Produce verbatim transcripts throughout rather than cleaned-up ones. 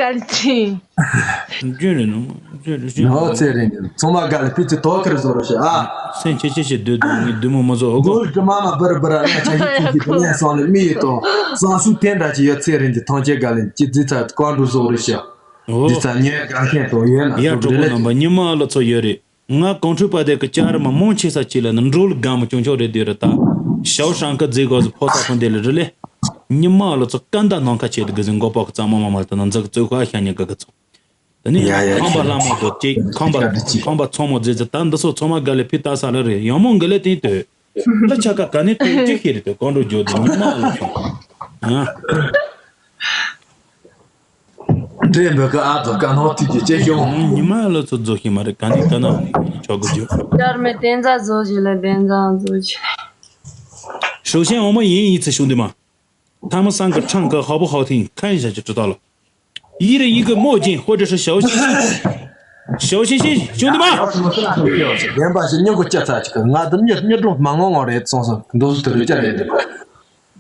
ཀར་ཆིན། རྒྱུན་རེད་ནོ། རྒྱུན་རེད། རྒྱུན་ཡོད་རེད། ཚེ་རིང་ཚང་མ་དགའ་ལ་ཕི་ཚི་དོ་ཁར་བཟོ་རོ་ཤི་ཨ། སེམས་ཆེ་ཆེ་ཆེ་སྡོད་དང་ངའི་བདུད་མོ་མ་བཟོ་ཨོ་གོ། མ་མ་བར་བར་ང་ཆ་ཡི་ཁྱི་ཁྱི་དེ་ནས་སོང་ལ་མི་ཡི་དོ་བསམ་སུ་དེ་འདྲ་ཅི་ཡོད། ཚེ་རིང་གི་ཐང་ཆེ་དགའ་ལན་ཅི་ཙི་ཚ་ཀོང་འགྲོ་བཟོ་རོ་ཤི། འདི་ཚ་ཉེ་དགའ་མཁན་དོ་ཡོད་ན་ཡ་གྲོགས་པོ་རྣམ་པ་ཉི་མ་ལ་ཚོ་ཡོད་རེད། ང་གོང་ཁྲོས་པ་དེ་གི་ཅར་མ་མང་ཆེ་ས་ཅི་ལ་ནི་འགྲོ་ལ་དགའ་མོ་ཅུང་ཆོག་རེད་དེ་རེད་ད། ཞའོ་ཧྲང་ཁ་རྫི་གོ་ཟི་ཕོ་ས་ཕོ་འདི་ལ་རི་ལེ། ཉི་མ་ལ་ཚོ་ཀ་འདའ་ནང་ཁ་ཆེ་དེ་གི་ཟི་མགོ་པོ་གི་རྩ་མ་མ་མ་ལ་ད་ན་འཛག་རྩོད་ཁ་ཤ་ཉི་ག་གི་ཚོ། དེ་ནི་ཡ་ཡ་ཁང་པ་ལྷ་མོ་དོ་ཅིག་ཁང་པ་ཁང་པ་ཚོ་མོ་རྫི་རྫི་ད་འདི་སོ་ཚོ་མ་ག་ལེ་ཕི་ད་ས་ལ་རེད་ཡང་མོ་འགི་ལེ་དེ་དོ། ད་ཆ་ཀ་ག་ནི་དོ་ཅི་ཤེས་རེད་དོ་ཀོང་འགྲོ་འཇོག་དེ་ཉི་མ་ལ་ཚོ། ཡ། འདྲེ་འབོད་ཀ་ཨ་ཙོ་ཀ་ནོ་ཐིག་གི་ཅེ་ཤོང་། ཉི་མ་ལ་ཚོ་རྫོགས་ཤིང་མ་རེད་ག་ནི་ཀ་ན་ཆོག་གི་རྒྱུ། ཅར་མེ་དེན་ཛ་བཟོ་ཞིག་ལ་དེན་ཛ་བཟོ་ཞིག་ཧྲུའུ་ཤན་འོ་མ་ཡིན་ཡིན་ཚེ་ཤུང་དེ་མ། ཐ་མ་སང་གི་ཁྲང་གི་ཧ་བོ་ཧའོ་ཐིང་ཁན་ཞག་གི་ཀྲི་ཏ་ལོ། ཡི་རེ་ཡི་གི་མོ་ཅིན་ཧོ་ཏྲི་ཧྲི་ཞའོ་ཤིན་ཤིན། ཞའོ་ཤིན་ཤིན་ཤུང་དེ་མ། བདེན་པ་ཞིག་སྙིང་གི་སྐྱ་ཚ་ཅིག་ང་དུ་མྱི་མྱི་སྒྲུང་མ་ངོ་ངོ་རེད་སོང་སོང་འདུག་སུ་དུ་རེ་བཅར་རེད་འདུག་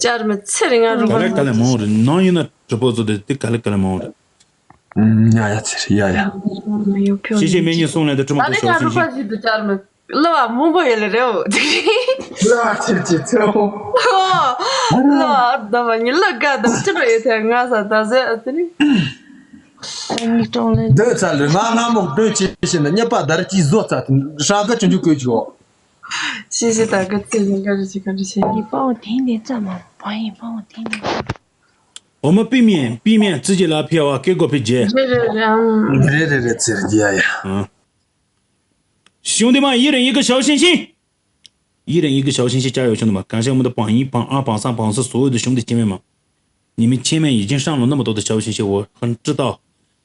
ཅར་མི་ཚེ་རིང་ང་རུ་ག་ལེ་ག་ལེ་མང་རེད་ནང་ཡིན་ན་གྲི་པོ་བཟོ་དེ་དེ་ག་ལེ་ག་ལེ་མང་རེད། ཡ་ཡ་ཚེ་རིང་ཡ་ཡ། ཤེས་ཤེས་མེད་ཉིན་སོང་ལས་དེ་གྲི་མོ་ད་དེ་ནི་ང་རུ་ཞོག་ཤིང་པ་ཞིག་ཏུ་ཅར་མི་གླུ་བ་མང་པོ་ཡོད་ལ་རེད་འོ། གླུ་བ་ཚེ་རིང་ཚེ་རིང་། གླུ་བ་ད་བ་ཉི་གླུ་དགའ་དང་ཅི་འདྲ་ཡོད་ཐལ་ང་ས་ད་ཟེ་ཨ་ཚེ་རིང་། ད་ངའི་གྲོང་ལས་འདོད་ཚ་ལུས་ང་སྔ་མོ་འདོད་ཆེ་ཤེས་ན་གཉེར་པ་དར་གྱིས་བཟོ་ཚ་ཧྲ་གི་ཆུང་ཆུང་བཀོད་ཅིག་འོ། ཤེས་ཤེས་ད་གི་ཚེ་རིང་ག་རེ་བྱེད་ག་རེ་བྱེད། ངའི་པའོ་དེང་དེ་ཙམ་མ་བ་ཡིན་པའོ་དེང་དེ་ཙམ། འོ་མ་པི་མེན་པི་མེན་ཙི་ཅི་ལ་ཕི་བ་ཀེ་གོ་ཕི་ཇེ། རེད་རེད་རེད་ཨང་། རེད་རེད་རེད་ཚེ་རིང་ཡ་ཡ། ཨང་། ཞུང་དེ་མ་ཡི་རེ་ཡི་གི་ཞའོ་ཤིན་ཤིན། ཡི་རེ་ཡི་གི་ཞའོ་ཤིན་ཤིན་ཅ་ཡོ་ཞུང་དེ་མ་གང་ཤེས་མི་འདུག་པང་ཡིན་པང་ཨ་པང་སང་པང་སི་སོ་འོ་དུ་ཞུང་དེ་ཅི་མེད་མ། ཉི་མི་ཆེ་མེད་ཡི་ཅིན་ཧྲང་ལོ་ནི་མ་ཏོག་དུ་ཞའོ་ཤིན་ཤིན་འོ་ཧན་ཀྲི་ཏའོ།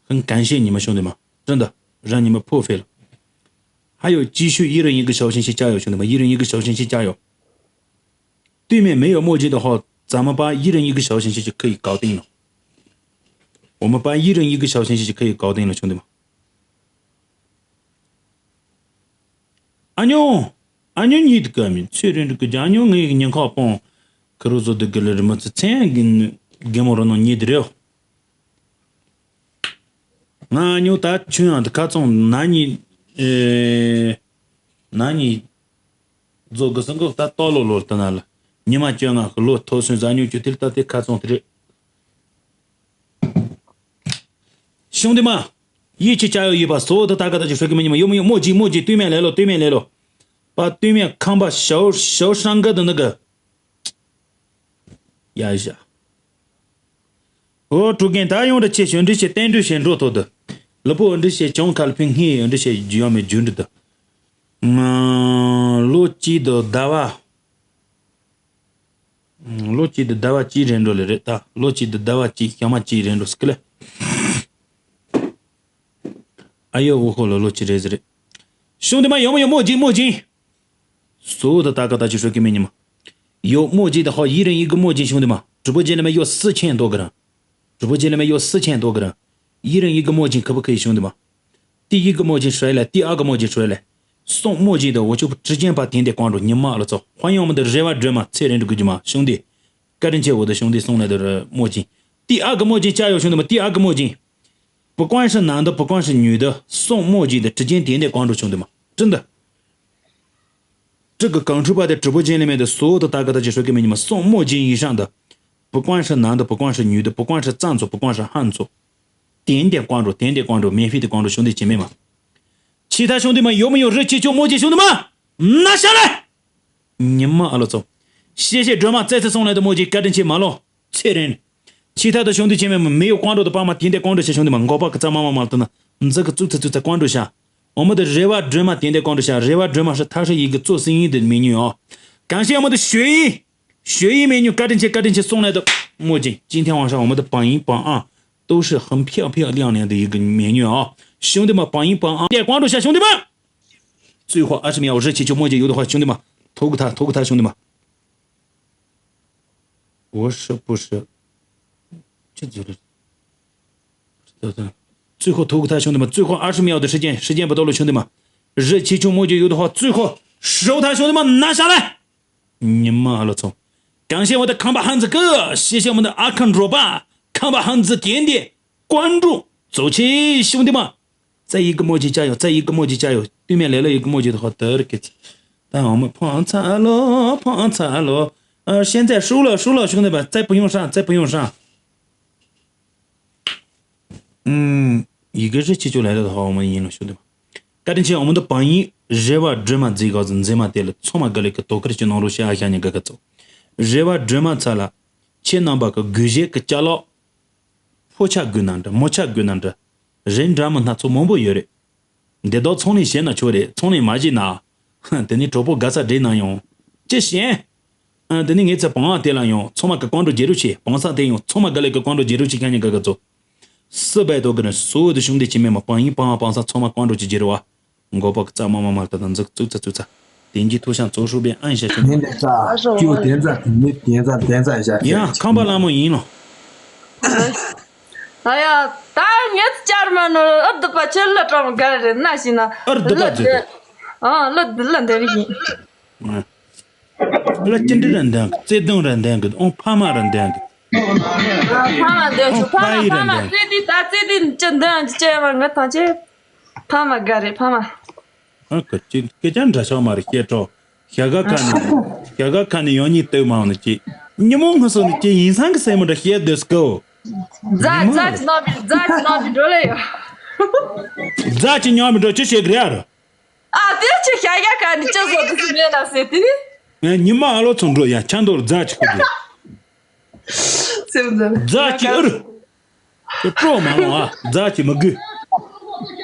ཧན་གང་ཤེས་ཉི་མ་ཞུང་དེ་མ། ཀྲི་འདི་རང་ཉི་མ་ཕོ་ཧྥེ་ལ། ཧ་ཡོ་ཅི་ཤུ་ཡི་རེ་ཡི་གི་ཞའོ་ཤིན་ཤིན་ཅ་ཡོ་ཞུང་དེ་མ་ཡི་རེ་ཡི་གི་ཞའོ་ཤིན་ཤིན་ཅ་ཡོ། 对面没有墨迹的话，咱们把一人一个小星星就可以搞定了。我们把一人一个小星星就可以搞定了，兄弟们。阿牛，阿牛，你的革命，确认这个阿牛，我一个年考崩，可是说这个了什么，这钱给给我了，你的了。 ང་ཉོ་ད་ཆུང་ཡང་དུ་ཁ་ཚོང་ན་ནི། ཨེ། ན་ནི། རྫོགས་དགུ་སང་གོ་ད་ཏོ་ལོ་ལོ་ལྟ་ན་ལ། ཉི་མ་བཅོ་ལྔ་གི་ལོ་ཐོ་སོན་ཟ་ཉོ་ཅུ་དེ་ལྟ་དེ་ཁ་ཚོང་དེ་རེད། ཞུང་དེ་མ། ཡིད་ཆེས་བྱ་ཡོ་ཡོད་པ་སོ་ད་ད་ག་ད་ཅི་ཧྲོ་གི་མི་ཉི་མ་ཡོ་མོ་ཡོ་མོ་ཇི་མོ་ཇི་ཏུས་མེད་ལེ་ལོ་ཏུས་མེད་ལེ་ལོ། པ་ཏུས་མེད་ཁང་པ་ཞའོ་ཞའོ་ཧྲང་གི་དུ་ནི་གི། ཡ་ཞ། ཨོ་ཀྲུ་རྒན་ད་ཡོང་ར་ཆེ་ཞོན་འདྲི་ཞེ་བསྟན་འགྲོས་ཞེ་འགྲོ་ཐོ་དུ། ལུ་པོ་འདྲི་ཞེ་བྱུང་ཁལ་ཕིང་ཧི་འདྲི་ཞེ་ཡོ་མེ་རྒྱུ་འདྲི་དུ། ལོ་གཅིག་དུ་ཟླ་བ། ལོ་གཅིག་དུ་ཟླ་བ་གཅིག་རེ་འགྲོ་ལེ་རེད་ད། ལོ་གཅིག་དུ་ཟླ་བ་གཅིག་ཞག་མ་གཅིག་རེ་འགྲོ་སི་ཀི་ལེ། ཨ་ཡོ་འུ་ཧོ་ལོ་ལོ་གཅིག་རེ་ཟི་རེད། ཞུང་དེ་མ་ཡོ་མོ་ཡོ་མོ་ཇི་མོ་ཇི། སོ་ད་ད་ག་ད་ཅི་ཧྲོ་གི་མེ་ཉི་མ། ཡོ་མོ་ཇི་ད་ཧོ་ཡི་རེ་ཡི་གི་མོ་ཇི་ཞུང་དེ་མ། གྲུ་པོ་ཇི་ལེ་མེ་ཡོ་སི་ཆེན་དོ་གི་རང་། གྲུ་པོ་ཇི་ལེ་མེ་ཡོ་སི་ཆེན་དོ་གི་རང་། ཡི་རེ་ཡི་གི་མོ་ཇི་ཁ་བུ་ཁ་ཡི་ཞུང་དེ་མ། ཏི་ཡི་གི་མོ་ཇི་ཧྲོ་ལེ་ཏི་ཨ་གི་མོ་ཇི་ཧྲོ་ལེ། སོང་མོ་ཇི་ད་འོ་ཆུ་པུ་ཁྲི་ཅན་པ་དེན་དེ་ཀོང་རུ་ཉི་མ་ལ་ཚོ་ཧོ་ཡོང་མི་འདི་རེ་བ་སྒྲོལ་མ་ཚེ་རིང་འགྲོ་གི་ཇི་མ་ཞུང་དེ། བཀའ་དྲིན་ཆེ་འོ་ད་ཞུང་དེ་སོང་ལེ་ད་ར་མོ་ཇི། ཏི་ཨ་གི་མོ་ཇི་ཅ་ཡོ་ཞུང་དེ་མ་ཏི་ཨ་གི་མོ་ཇི། 不管是男的，不管是女的，送墨镜的，直接点点关注，兄弟们，真的。这个港珠吧的直播间里面的所有的大哥大姐说给你们送墨镜以上的，不管是男的，不管是女的，不管是藏族，不管是汉族，点点关注，点点关注，免费的关注，兄弟姐妹们。其他兄弟们有没有热气球墨镜？兄弟们，拿下来！ ཉི་མ་ཨ་ལོ་ཚོ། ཤེས་ཤེས་སྒྲོལ་མ་རྩེ་རྩེ་སོང་ལེ་དུ་མོ་ཇི་བཀའ་དྲིན་ཆེ་མ་ལོ། ཚེ་རིང་། ཆི་ཐ་དུ་ཞུང་དུ་ཆེ་མེ་མི་ཡོ་ཀོང་འགྲོ་དུ་པ་མ་དེན་དེ་ཀོང་འགྲོ་ཤ་ཞུང་དུ་མ་མགོ་པ་ཀི་ཙ་མ་མ་མ་ལ་དུ་ན་མཛུ་གི་ཙུག་ཚ་ཙུག་ཚ་ཀོང་འགྲོ་ཤ། འོ་མ་དུ་རེ་བ་སྒྲོལ་མ་དེན་དེ་ཀོང་འགྲོ་ཤ་རེ་བ་སྒྲོལ་མ་ཧྲི་ཐ་ཧྲི་ཡི་གི་ཙོ་སི་ཡིན་དུ་མི་ཉུ་ཨོ། གང་ཤེས་འོ་མ་དུ་ཞོ་ཡི། ཞོ་ཡི་མེ་ཉུ་བཀའ་དྲིན་ཆེ་བཀའ་དྲིན་ཆེ་སོང་ལེ་དུ་མོ་ཇི་ཅིན་ཐེ་ཝང་ཧྲ་འོ་མ་དུ་པང་ཡིན་པང་ཨ། 都是很漂漂亮亮的一个美女啊，兄弟们，榜一榜啊，点关注下，兄弟们。最后二十秒，热气球墨镜有的话，兄弟们，投给他，投给他，兄弟们。我是不是？这就是，对对，最后投给他，兄弟们，最后二十秒的时间，时间不多了，兄弟们，热气球墨镜有的话，最后收他，兄弟们，拿下来。 ཉི་མ་ཨ་ལོ་ཚོ། གང་ཤེས་འོ་ད་ཁམས་པ་ཧན་ཙི་ཀི། ཤེས་ཤེས་འོ་ད་ཨ་ཁན་རོ་པ། ཁམས་པ་ཧན་ཙི་དེན་དེ། 关注走起兄弟们。再一个墨迹加油，再一个墨迹加油，对面来了一个墨迹的话，得了给。但我们碰彩了，碰彩了，呃，现在输了，输了，兄弟们，再不用上，再不用上。嗯，一个是七九来了的话，我们赢了，兄弟们。བཀའ་དྲིན་ཆེ། 我们的榜一རེ་བ་སྒྲོལ་མ་མཛེས་ག་ཟི་མཛེས་མ་དེ་ལ་ཚང་མ་དགའ་ལེ་གི་དོ་ཁུར་གྱི་ནང་རོགས་བྱེད་ཨ་ཤ་ཉི་ག་ག་ཚོ། རེ་བ་སྒྲོལ་མ་ཚ་ལ། ཁྱེད་རྣམ་པ་གི་དགོས་གཞས་ཀྱི་ཅ་ལག་ཕོ་ཆ་དགོས་ན་འདྲ་མོ་ཆ་དགོས་ན་འདྲ། རིགས་འདྲ་མིན་སྣ་ཚོགས་མང་པོ་ཡོད་རེད། འདི་དག་ཚོང་ལས་བྱས་ན་ཆོག་རེད། ཚོང་ལས་མ་བྱས་ན། དེ་ནས་གྲོགས་པོ་དགའ་ས་བསྒྲིགས་ན་ཡང་། ཅི་ཞེན། ཨ་དེ་ནས་ངའི་ཚེ་བང་དེ་ལ་ཡང་ཚང་མ་གི་ཀོང་ཀྲོ་རྒྱལ་རོགས་བྱེད། བང་ས་དེ་ཡང་ཚང་མ་ག་ལེ་གི་ཀོང་ཀྲོ་རྒྱལ་རོགས་བྱེད་ཁ་ཉིན་ག་ག་ཚོ། སུ་བས་དོ་གི་ནི་སུ་དུ་ཤུང་དེ་ཆི་མེད་མ་བང་ཡིན་བང་བང་ས་ཚང་མ་ཀོང་ཀྲོ་ཅི་རྒྱལ་རོགས་ཨ། མགོ་པ་གི་རྩ་མ་མ་མ་ལ་ད་ད་འཛུག་བཙུགས་ཚ་བཙུགས་ཚ། དེ་འཇི་ཐུག་ཤང་གཙོ་ཧྲུག་པའི་ཨན་ཤ་ཤུ། ནི་འདི་ཚ་ཀྱུ་དེ་ཚ་དེ་ནི་དེ་ཚ་དེ་ཚ་ཤ་ཤ། ཡང་ཁམས་པ་ལ་མོ་ཡིན་ལོ། ཨ་ཡ། ད་ངས་བཅར་མ་ནོ་ཨུ་དུ་པ་ཆེ་ལ་གྲོང་ག་རེ་ན་ཤི་ན། ཨུ་དུ་པ་ལ་ཆེ། ཨ་ལ་དུ་ལ་འདེ་རི་ཡིན། ལ་ཅི་འདྲི་ར་འདང་གི། བརྩེ་དུང་ར་འདང་གི། ཨོང་ཕ་མ་ར་འདང་གི། ཨ་ཕ་མ་འདང་ཆུ་ཕ་མ་ཕ་མ་བརྩེ་དུས་ད་བརྩེ་དུས་ཅི་འདང་གི་ཅི་བ་ང་ཐང་ཆེ། ཕ་མ་དགའ་རེད་ཕ་མ། ཨ་ཀ་ཅི་སྐད་ཆ་འདྲ་ཆགས་མ་རེད་སྐད་གྲོགས། ཞྭ་ག་ཁ་ནས་ཞྭ་ག་ཁ་ནས་ཡང་སྙིང་སྟོད་མ་འོང་ནི་ཅི། ཉི་མོ་སྔ་སོང་ནི་ཅི་ཡིན་སང་གི་སེམས་མོ་འདྲ་བཤད་སྡོད་སྐོ། རྫ་རྫ་ཅི་ནང་པའི་རྫ་ཅི་ནང་པའི་འགྲོ་ལེ་ཡོད། རྫ་ཅི་ཉམས་པའི་འགྲོ་ཅི་བྱེད་གི་རེད་ཨ་རོ། ཨ་དེ་ཅི་ཞྭ་ག་ཁ་ནས་ཅི་བཟོ་དུ་སི་མེད་ལ་ཟེར་དེ་ནི། ངས་ཉི་མ་ཨ་ལོ་ཚོ་འགྲོ་ཡ་ཆ་མདོར་རྫ་ཅི་ཁུ་གི། སེམས་ཙམ། རྫ་ཅི་ཨུ་རུ། ཁྱོད་སྤྲོ་མ་ལོང་ཨ་རྫ་ཅི་མི་དགོས།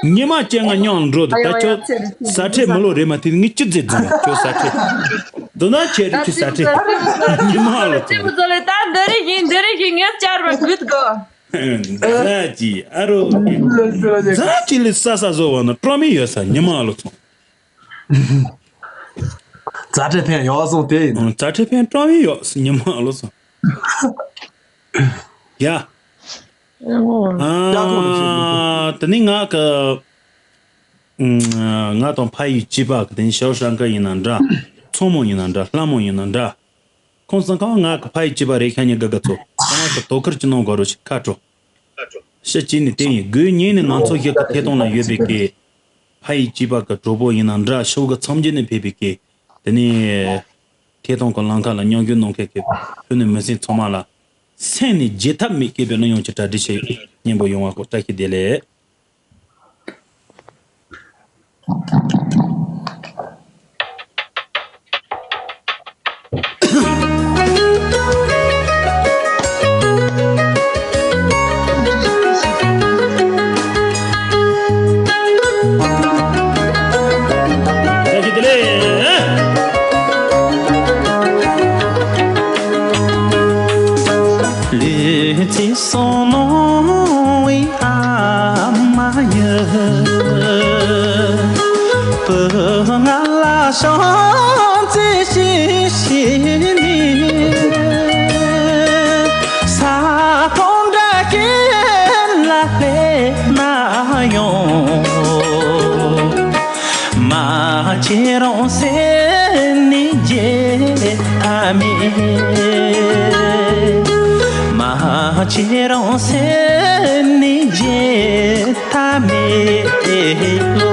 ཉི་མ་ཅན་ང་མཉམ་འགྲོ་དུ་ད་ཁྱོད་ཟ་ཁྲེ་མི་ལོ་རེ་མ་ཐེ་ངས་ཅི་ཟེར་རྫུན་ཁྱོད་ཟ་ཁྲེ། འདི་ན་ཁྱེད་རེ་ཁྱོད་ཟ་ཁྲེ། ཉི་མ་ཨ་ལོ་ཚོ། ཅི་མི་ཚོ་ལེ་ད་འདི་རེ་ཡིན་འདི་རེ་ཡིན་ངས་བཅར་བ་གུད་གོ། རྫ་ཅི་ཨ་རོ། རྫ་ཅི་ལི་ས་ས་བཟོ་བ་ན་སྤྲོ་མི་ཡོད་ས་ཉི་མ་ཨ་ལོ་ཚོ། རྫ་ཁྲེ་ཕན་ཡོག་སོང་དེ་ཡིན། རྫ་ཁྲེ་ཕན་སྤྲོ་མི་ཡོག་ཉི་མ་ཨ་ལོ་ཚོ། ཡ། ཨ་དེ་ནི་ང་གི་ང་དང་ཕ་ཡུལ་གཅིག་པ་གི་དེ་ནི་ཞའོ་ཧྲང་ཀ་ཡིན་ན་འདྲ། མཚོ་མོ་ཡིན་ན་འདྲ་ལྷ་མོ་ཡིན་ན་འདྲ། ཁོང་ཚང་ཁང་ང་གི་ཕ་ཡུལ་གཅིག་པ་རེད་ཤ་ཉེ་ག་ག་ཚོ་ཚང་མ་གི་དོ་ཁུར་གྱི་ནང་གོ་རོ་ཞིག་ཁ་དྲོ། ཤི་ཅི་ནི་དེ་ཡིན་དགོས་ཉིན་ནི་ང་ཚོ་ཞིག་གི་ཐད་གཏོང་ལ་ཡོད་པའི་གི་ཕ་ཡུལ་གཅིག་པ་གི་གྲོགས་པོ་ཡིན་ན་འདྲ་ཤོག་གི་མཚམས་རྒྱུད་ནས་ཕེབས་པའི་གི་དེ་ནི། ཐད་གཏོང་གི་ལམ་ཁ་ལ་མཉམ་ཞུགས་གནང་མཁན་གྱི་ཕུ་ནུ་མི་སེར་ཚང་མ་ལ་སེམས་ནས་བརྗེད་ཐབས་མེད་སྐྱེས་པའི་གླུ་དབྱངས་ཀྱི་གྲ་སྒྲིག་བྱས་ཡོད། སྙན་པོ་ཡོང་བ་གོ་བཀྲ་ཤིས་བདེ་ལེགས། ལུས་རྩལ་སོང་ནོ་བའི་ཨ་མ་ཡ། བུ་ང་ལ་ཤོང་ཚེ་ཤི་ཤི་ནི། ས་ཁོང་འདྲ་ཀེ་ལ་ལེ་ན་ཡོང་། མ་ཁྱེད་རང་སེམས་ནི་བརྗེད་ཐབས་མེད། མ་ཁྱེད་རང་སེམས་ནི་བརྗེད་ཐབས་མེད་ལོ།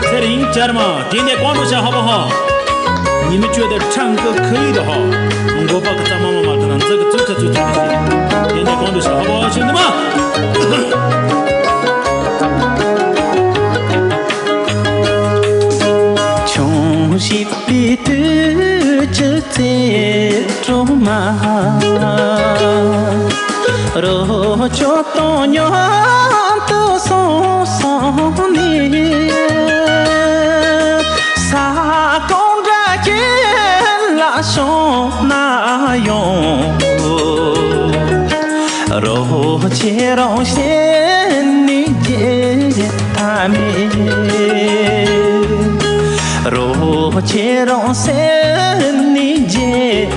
ཚེ་རིང་ཅར་མ། དེ་ནས་ཀོང་ཀྲོ་ཤ་ཧ་བ་ཧ། ཉི་མ་བཅུ་དེ་ཁྲང་ཀི་ཁི་ཡི་དུ་ཧ། མགོ་པ་ཀི་ཙ་མ་མ་མ་ཏི་ན་འཛི་གི་ཙུ་ཚ་ཙུ་ཚ་གི་ཤི། དེ་ནས་ཀོང་ཀྲོ་ཤ་ཧ་བ་ཧ་ཤི་ནི་མ། ཆུང་ཞིག་པའི་དུས་ཀྱི་རྩེད་གྲོགས་མ། རོ་ཅོ་དང་མཉམ་དུ་སོང་སོང་ནས། ས་གང་འདྲ་ཅན་ལ་སོང་ན་ཡང་། རོ་ཁྱེད་རང་སེམས་ནི་བརྗེད་ཐབས་མེད། རོ་ཁྱེད་རང་སེམས་ནི་བརྗེད་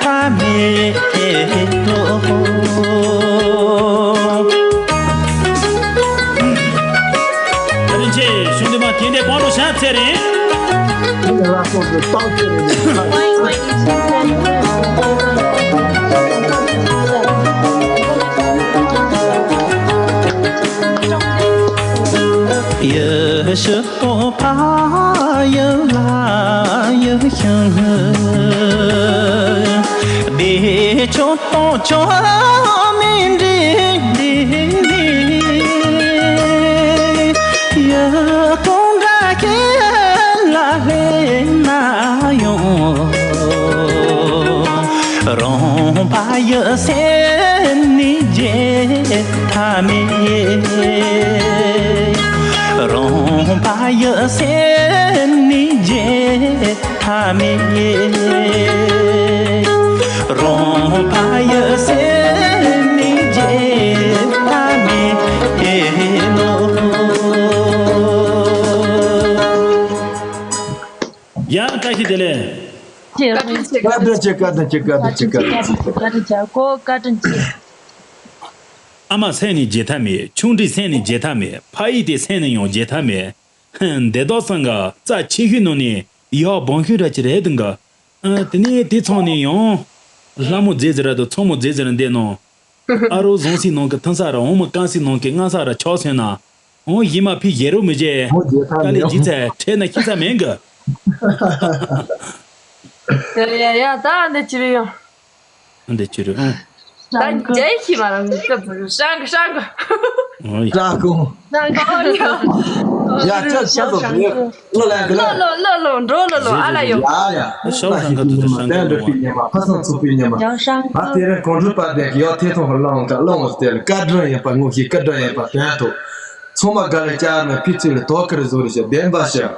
ཐབས་མེད་ལོ། ད་རིན་ཆེ་གཞུང་འདི་མ་དེ་འདྲའི་ཀོང་ཀྲོ་ཤ་ཚེ་རིང་། དེ་ནས་ལ་སོགས་ཀྱི་རྟགས་ཚེ་རིང་། ཕྱི་པོ་ཕ་ཡི་ལ་ཡི་ཤིང་། བདེ་མཆོག་སྟོང་ཆོག་མི་འདྲེ་འདི་ནི། ཡི་དོན་འདྲ་ཁྱེད་ལ་སླེབས་ན་ཡང་། རང་ཕ་ཡི་སེམས་ནི་བརྗེད་ཐབས་མེད། རང་ཕ་ཡི་སེམས་ནི་བརྗེད་ཐབས་མེད། རང་ཕ་ཡི་སེམས་ནི་བརྗེད་ཐབས་མེད་ལོ། ཡང་བཀྲ་ཤིས་བདེ་ལེགས། བཀའ་དྲིན་ཆེ། བཀའ་དྲིན་ཆེ། བཀའ་དྲིན་ཆེ། བཀའ་དྲིན་ཆེ། བཀའ་དྲིན་ཆེ། བཀའ་དྲིན་ཆེ། ཨ་མ་སེམས་ནི་བརྗེད་ཐབས་མེད། ཆུང་འདྲིས་སེམས་ནི་བརྗེད་ཐབས་མེད། ཕ་ཡི་དེ་སེམས་ནི་ཡང་བརྗེད་ཐབས་མེད། ཧན། འདི་དག་སང་ག་རྩ་ཆེ་ཤོས་ནང་ནས་ཡག་བང་ཤོས་ར་ཅི་རེད་འདུག་ག་ཨ། དེ་ནས་དེ་ཚང་ནས་ཡང་། ལྷ་མོ་རྫས་ཟེར་ར་དང་ཚོགས་མོ་རྫས་ཟེར་ར་འདས་ནོ། ཨ་རོ་བཟང་སི་ནང་གི་ཐང་ས་ར་འོང་མོ་ཀང་སི་ནང་གི་ང་ས་ར་ཆགས་སོན་ན། འོང་ཡིན་མ་ཕི་ཡེ་རོ་མི་བྱེད། ཧོ་རྗེ་ཐང་དཀའ་ལས་ནས་ཇི་ཚད་ཁྲེལ་ན་ཤི་ས་མེད་གི་ཡ་ཡ་ཡ། ད་འདི་ཅི་རེད་ཡང་། འདི་ཅི་རེད་ཨང་། ད་རྒྱ་ཡིག་ཤེས་མ་རང་སྐབས་སུ་ཧྲང་གི་ཧྲང་གི་ཨོ་ཡ། ཀྲ་ཀོ། ཧྲང་གི་ཨོ་ཡ། ཡ་ཀྲ་ཀྲ་ཀྲ་ཀྲ་ལོ་ལ་གི་ལ། ལོ་ལོ་ལོ་འགྲོ་ལོ་ལོ་ཨ་ལ་ཡོ། ཡ་ཡ། ཤོག་ཧྲང་གི་དུ་དུ་ཧྲང་གི་ལོ། ཕ་སང་ཚུགས་པའི་ཉི་མ། ད་དེ་རིང་གོང་ཁྲོ་པ་དེ་གི་ཡོ་ཐེ་ཐོང་གི་ལོང་གི་ལོང་སྟེ་ལ་བཀའ་དྲིན་ཡིན་པ་ངོ་ཤེས། བཀའ་དྲིན་ཡིན་པ་དོན་ཐོག་ཚང་མ་དགའ་ལས་བཅར་ནས་ཕི་ཚུལ་ལ་དོ་ཁུར་བཟོ་རེ་བྱས་བདེན་པ་ཤོད།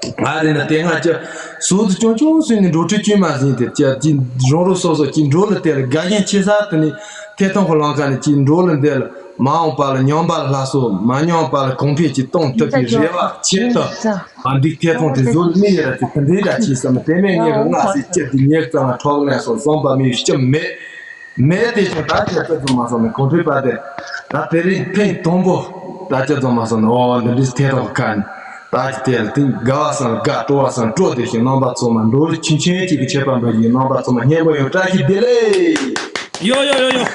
ང་རེ་ན་དེ་སྔ་ཅི་ཟུག་ཏུ་ཅུང་ཅུང་སུན་ནས་འགྲོ་ཁྲིད་ཅུང་མ་ཟིན་ཏེ་ཅི་ཅི་རང་རོ་སོ་སོ་ཅི་འགྲོ་ལ་དེ་ལ་དགའ་ཞེན་ཆེ་ས་དེ་ནི་ཐེ་ཐོང་གི་ལང་ཁ་ནས་ཅི་འགྲོ་ལ་འདི་ལ་མ་འོངས་པ་ལ་ཉམས་པ་ལ་སླར་གསོ་མ་ཉམས་པ་ལ་གོང་འཕེལ་ཅི་གཏོང་ཐུབ་པའི་རེ་བ་ཆེད་དུ་ཨ་འདི་ཐེ་ཐོང་དེ་བཟོ་མི་ཡ་ར་ཅི་དེ་འདྲའི་ར་ཅི་བསམ་དེ་མེད་ངེས་རུ་སྔ་སེ་ཅི་དེ་ཉེར་ཙམ་ལ་འཕྲོག་ལས་སོ་བཟང་པ་མི་ཡུལ་སྐྱིད་མེད། མེད་དེ་ཀྱང་ད་ཁྱེད་ཚོ་ཚོ་མ་སོང་ནས་གོང་འཕེལ་པ་དེ་ད་དེ་རིང་ཐེངས་དང་པོ་ད་ཁྱེད་ཚོ་མ་སོང་ནས་ཨོ་འདི་འདྲའི་ཐད་གཏོང་ཁ་ནས་ད་ཅི་དེ་ལ་དེ་དགའ་བ་སང་དགའ་སྤྲོ་བ་སང་སྤྲོ་དེ་བཞིན་རྣམ་པ་ཚོ་མ་འགྲོ་རུ་ཆུན་ཆུན་གཅིག་གི་ཆད་པ་འགྲོ་བཞིན་རྣམ་པ་ཚོ་མ་སྙན་པོ་ཡོང་བཀྲ་ཤིས་བདེ་ལེགས། ཡོ་ཡོ་ཡོ་ཡོ།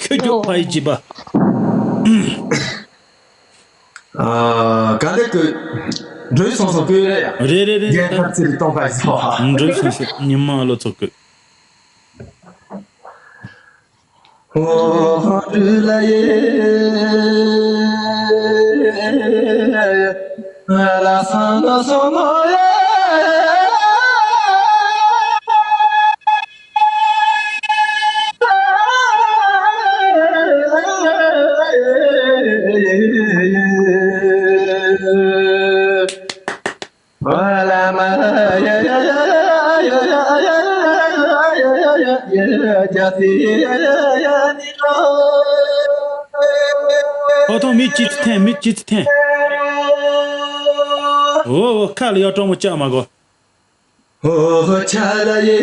ཁྱོད་ཁྱོད་ཕ་ཡི་བྱིས་པ། ཨ་ག་འདྲ་གི་འགྲོ་སོང་སོང་བཀོད་རེད་ཡ། རེད་རེད་རེད། རྒན་ཐབས་ཚེ་རིང་གཏོང་ཁ་ཡི་སོ། འགྲོ་སོང་སོང་ཉི་མ་ལོ་ཚོ་བཀོད། ཨོ་ཐོང་མི་ཅི་ཚི་ཐན་མི་ཅི་ཚི་ཐན། ཨོ་ཨོ་ཁ་ལ་ཡོ་ཀྲོང་མོ་ཅག་མ་གོ། ཨོ་ཧོ་ཆ་ལ་ཡེ།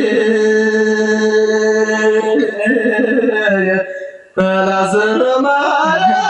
ལ་ཟི་ར་མ་ལ།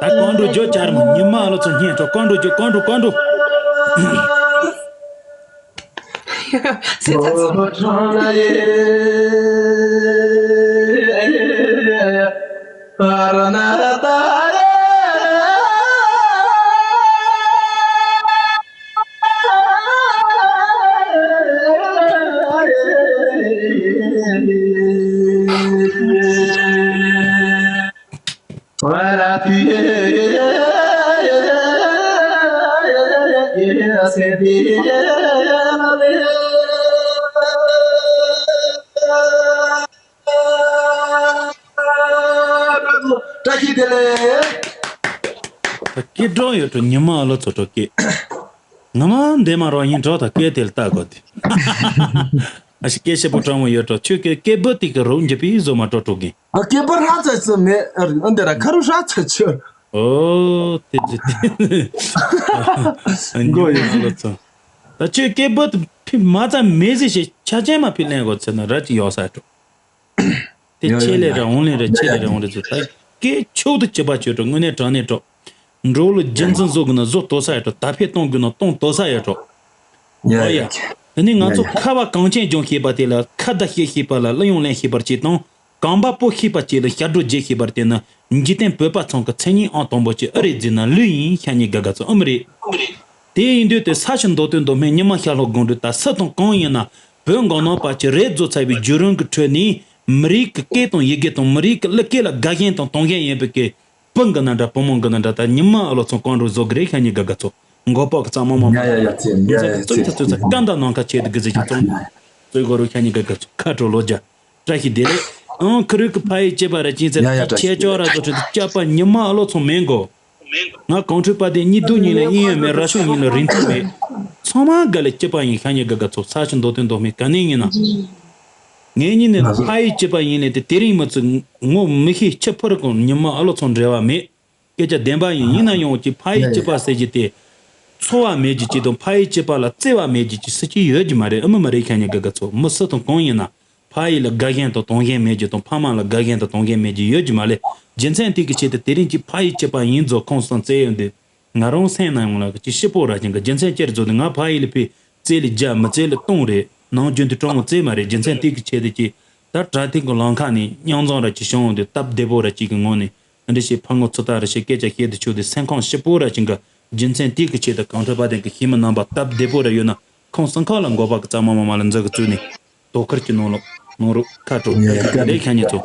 ད་གང་འགྲོ་རྒྱུ་ཆར་མོ་ཉི་མ་ལོ་ཚོ་སྙན་གྲོགས་གང་འགྲོ་རྒྱུ་གང་འགྲོ་གང་འགྲོ། བཀྲ་ཤིས་བདེ་ལེགས། ད་སྐད་སྒྲོག་ཡོད་འགྲོ། ཉི་མ་ཨ་ལོ་ཚོ་འགྲོ་སྐད། ང་མ་འདས་མ་རོགས་ཡིན་འགྲོ། ད་སྐད་དེ་ལ་ལྟ་དགོས་ཏེ། ཨ་ཤི་སྐད་ཤེད་པོ་དྲང་མོ་ཡོད་འགྲོ། ཁྱོད་ཀྱི་སྐད་འབོད་དེ་གི་རོགས་འཇབ་པའི་བཟོ་མ་འགྲོ་འགྲོ་གི། ཨ་སྐད་འབོད་རང་ཚ་ཚ་མེད། ཨ་འདི་ར་ཁ་རུ་ཧྲ་ཚ་ཆུ། ཨོ་དེ་དེ་དེ། མགོ་ཡིན་ཨ་ལོ་ཚོ། ད་ཁྱོད་སྐད་འབོད་དེ་ཕི་མ་ཚ་མེད་ཟེར་ཞེས་ཆ་ཅན་མ་ཕི་ལེན་དགོས་ཚེ་ན་ར་ཅི་ཡོད་ས་འགྲོ། དེ་ཡ་ཡ་ཆེ་ལེ་ཡ་ར་འོང་ལེ་ར་ཆེ་ལེ་ར་འོང་རེ་ཚོ། ད་སྐད་ཆོག་ཏུ་ཅི་པ་ཆོད་འགྲོ། དངོས་གནས་དྲང་གནས་འགྲོ། འགྲོ་ལ་རྒྱུ་མཚན་བཟོ་དགོས་ན་བཟོ་ཏོ་ས་ཡ་འགྲོ། ད་ཕེ་གཏོང་དགོས་ན་གཏོང་ཏོ་ས་ཡ་འགྲོ། ཡ་ཨོ་ཡ། ཡ་དེ་ནས་ང་ཡ་ཚོ་ཡ་ཁ་བ་གངས་ཅན་ལྗོངས་ཞེས་པ་དེ་ལ་ཁ་བརྡ་བཤད་ཤེས་པ་ལ་གླུ་དབྱངས་ལེན་ཤེས་པར་བྱེད་དང་། གངས་པ་སྤོ་ཤེས་པ་བཅས་ལ་ཞབས་བྲོ་རྒྱག་ཤེས་པར་བརྟེན་ན། འཇིག་རྟེན་བོད་པ་ཚང་གི་མཚན་སྙན་ཨང་དང་པོ་ཅིག་ཨ་རེད་ཟེར་ན་ལོས་ཡིན། ཤ་ཉེ་དགའ་དགའ་ཚོ་ཨ་མི་རེད། དེ་ཡིན་དུས་དེ་ས་ཆུ་མདོ་སྟོད་མདོ་སྨད་ཉི་མ་ཤར་ལྷོ་སྒང་དྲུག་ད་སུ་དང་གང་ཡིན་ན། བོད་མགོ་ནག་པ་ཅིག་རེད་བཟོ་ཚར་བའི་བརྒྱུད་རིམ་གྱི་ཁྲོད་ནས། མི་རིགས་ཀྱི་སྐད་དང་ཡི་གེ་དང་མི་རིགས་ཀྱི་གླུ་སྐད་ལ་དགའ་ཞེན་དང་དུང་ཞེན་ཡོད་པའི་སྐད། བུ་འགི་ན་འདྲ་བུ་མོ་འགི་ན་འདྲ་ད་ཉི་མ་ཨ་ལོ་ཚང་གང་རུ་བཟོ་གི་རེད། ཤ་ཉེ་དགའ་དགའ་ཚོ། མགོ་པོ་གི་གཙང་མ་མ་མ། ཡ་ཡ་ཡ་ཚེ་ཡ་ཡ་ཚེ་ཚེ་ཚེ་ཚེ་ཀ་འདའ་ནང་ཁ་ཆེ་དུ་གི་ཟེར་གྱི་ཚོང་། ཚོས་གོ་རུ་ཤ་ཉེ་དགའ་དགའ་ཚོ་ཁ་དྲོ་ལོ་རྒྱ། བཀྲ་ཤིས་བདེ་ལེགས། ཨང་ཁུ་རུ་གི་ཕ་ཡི་སྐྱེས་པ་ར་ཅིང་ཚེ་ཡ་ཡ་བཀྲ་ཤིས་ཁྱེད་ཅོག་ར་ཚོ་ཁྲིད་དུ་སྐྱབས་པ་ཉི་མ་ཨ་ལོ་ཚང་མེན་གོ། ང་གོང་ཁྲོས་པ་དེ་གཉིད་སྡུག་ཉིན་ལ་གཡས་གཡོན་མེད། ར་ཤོད་ཉིན་ལ་རིན་ཐང་མེད། ཚང་མ་དགའ་ལས་སྐྱིད་པ་ཡིན། ཤ་ཉེ་དགའ་དགའ་ཚོ་ས་ཆུ་མདོ་སྟོད་མདོ་སྨད་ག་ནས་ཡིན་ན། ངའི་གཉིད་ནས་ཕ་ཡི་སྐྱིད་པ་ཡིན་ལས་དེ་དེ་རིང་མི་ཚོ་ངོ་མི་ཤེས་ཆི་ཕོར་གང་ཉི་མ་ཨ་ལོ་ཚང་འབྲེལ་བ་མེད། སྐད་ཆ་བདེན་པ་ཡིན། ཡིན་ན་ཡང་ཅི་ཕ་ཡི་སྐྱིད་པ་ཟེར་གྱི་དེ། འཚོ་བ་མེད་ཀྱི་ཅི་དང་ཕ་ཡི་སྐྱིད་པ་ལ་བརྩེ་བ་མེད་ཀྱི་ཅི་སུ་ཅི་ཡོད་ཀྱི་མ་རེད། ཨ་མི་མ་རེད། ཤ་ཉེ་དགའ་དགའ་ཚོ་མི་སུ་དང་གང་ཡིན་ན། ཕ་ཡུལ་ལ་དགའ་ཞེན་དང་དུང་ཞེན་མེད་རྒྱུ་དང་ཕ་མ་ལ་དགའ་ཞེན་དང་དུང་ཞེན་མེད་རྒྱུ་ཡོད་རྒྱུ་མ་ལས། རྒྱུ་མཚན་དེ་གི་ཆེད་དུ་དེ་རིང་གི་ཕ་ཡུལ་གཅིག་པ་ཡིན་རྫོགས་ཁོང་སང་བཙལ་ཡོང་དུས། ང་རང་སེམས་ནང་ཡོང་ལ་ཅི་ཤི་པོ་ར་ཅན་གི་རྒྱུ་མཚན་ཅི་རེད་ཟེར་དུས། ང་ཕ་ཡུལ་ལ་ཕེ་བཙལ་ལ་བརྒྱ་མི་བཙལ་ལ་སྟོང་རེད། ནང་རྒྱུན་དུ་གྲོང་བཙལ་མ་རེད། རྒྱུ་མཚན་དེ་གི་ཆེད་དུ་ཅི་ད་དྲ་ཐིག་གི་ལམ་ཁ་ནས་མཉམ་འཛོམས་ར་ཅི་བྱུང་ཡོང་དུས། སྟབས་བདེ་པོ་ར་ཅིག་གི་ངོ་ནས་འདི་ཞེས་ཕ་ངོ་ཚུ་ད་ར་ཞེས་སྐད་ཆ་བཤད་དུ་ཆུག་དུས། སེམས་ཁམས་ཤི་པོ་ར་ཅན་གི་རྒྱུ་མཚན་དེ་གི་ཆེད་དུ་གངས་ཁྲོད་པ་དན་གི་ཤི་མི་རྣམ་པ་སྟབས་བདེ་པོ་ར་ཡོད་ན། ཁོང་སང་ཁ་ལ་མགོ་པ་གི་གཙང་མ་མ་མ་ལ་འཛུལ་གི་བཙུགས་ནས་དོ་ཁུར་གྱི་ནང་ལོག་ནང་རུ་ཁ་དྲོ་ཡ་ཡ་བཀའ་དྲིན་ལས་ཁྱ་ཉེ་ཚོ།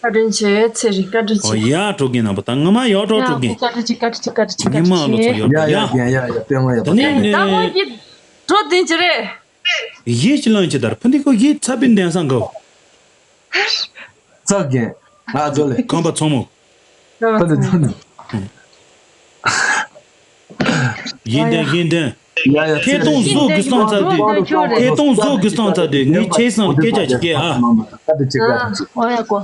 བཀའ་དྲིན་ཆེ་ཚེ་རིང་། བཀའ་དྲིན་ཆེ། ཨོ་ཡ་དྲོ་གི་ནང་པ་ད་ངོ་མ་ཡོད་དྲོ་དྲོ་གི། བཀའ་དྲིན་ཆེ། བཀའ་དྲིན་ཆེ། བཀའ་དྲིན་ཆེ། ཉི་མ་ལོ་ཚོ་ཡོད་ཡ་ཡ་ཡ་ཡ་ཡ་ཡ་ཡ། ཡ་ཡ་ཡ་ཡ། ད་ནི་ནི་ད་ཁོང་གི་དྲོ་དེ་ཅི་རེད། ཡེ་ཅི་ལང་ཅི་དར་ཕུ་འདི་ཁོ་ཡེ་ཚ་པིན་ལྡན་ས་འགའོ། ཚ་གེ། ང་ཚོ་ལེ། ཁང་པ་ཚོང་མོ། ཕུ་འདི་ཐུ་ནི། ཡིན་ཏན་ཡིན་ཏན། ཡ་ཡ། ཐད་གཏོང་བཟོ་དགོས་སང་ཚ་དུས། ཐད་གཏོང་བཟོ་དགོས་སང་ཚ་དུས་ངས་ཁྱེད་སང་སྐད་ཆ་ཅིག་སྐད་ཨ། ཨོ་ཡ་གོ།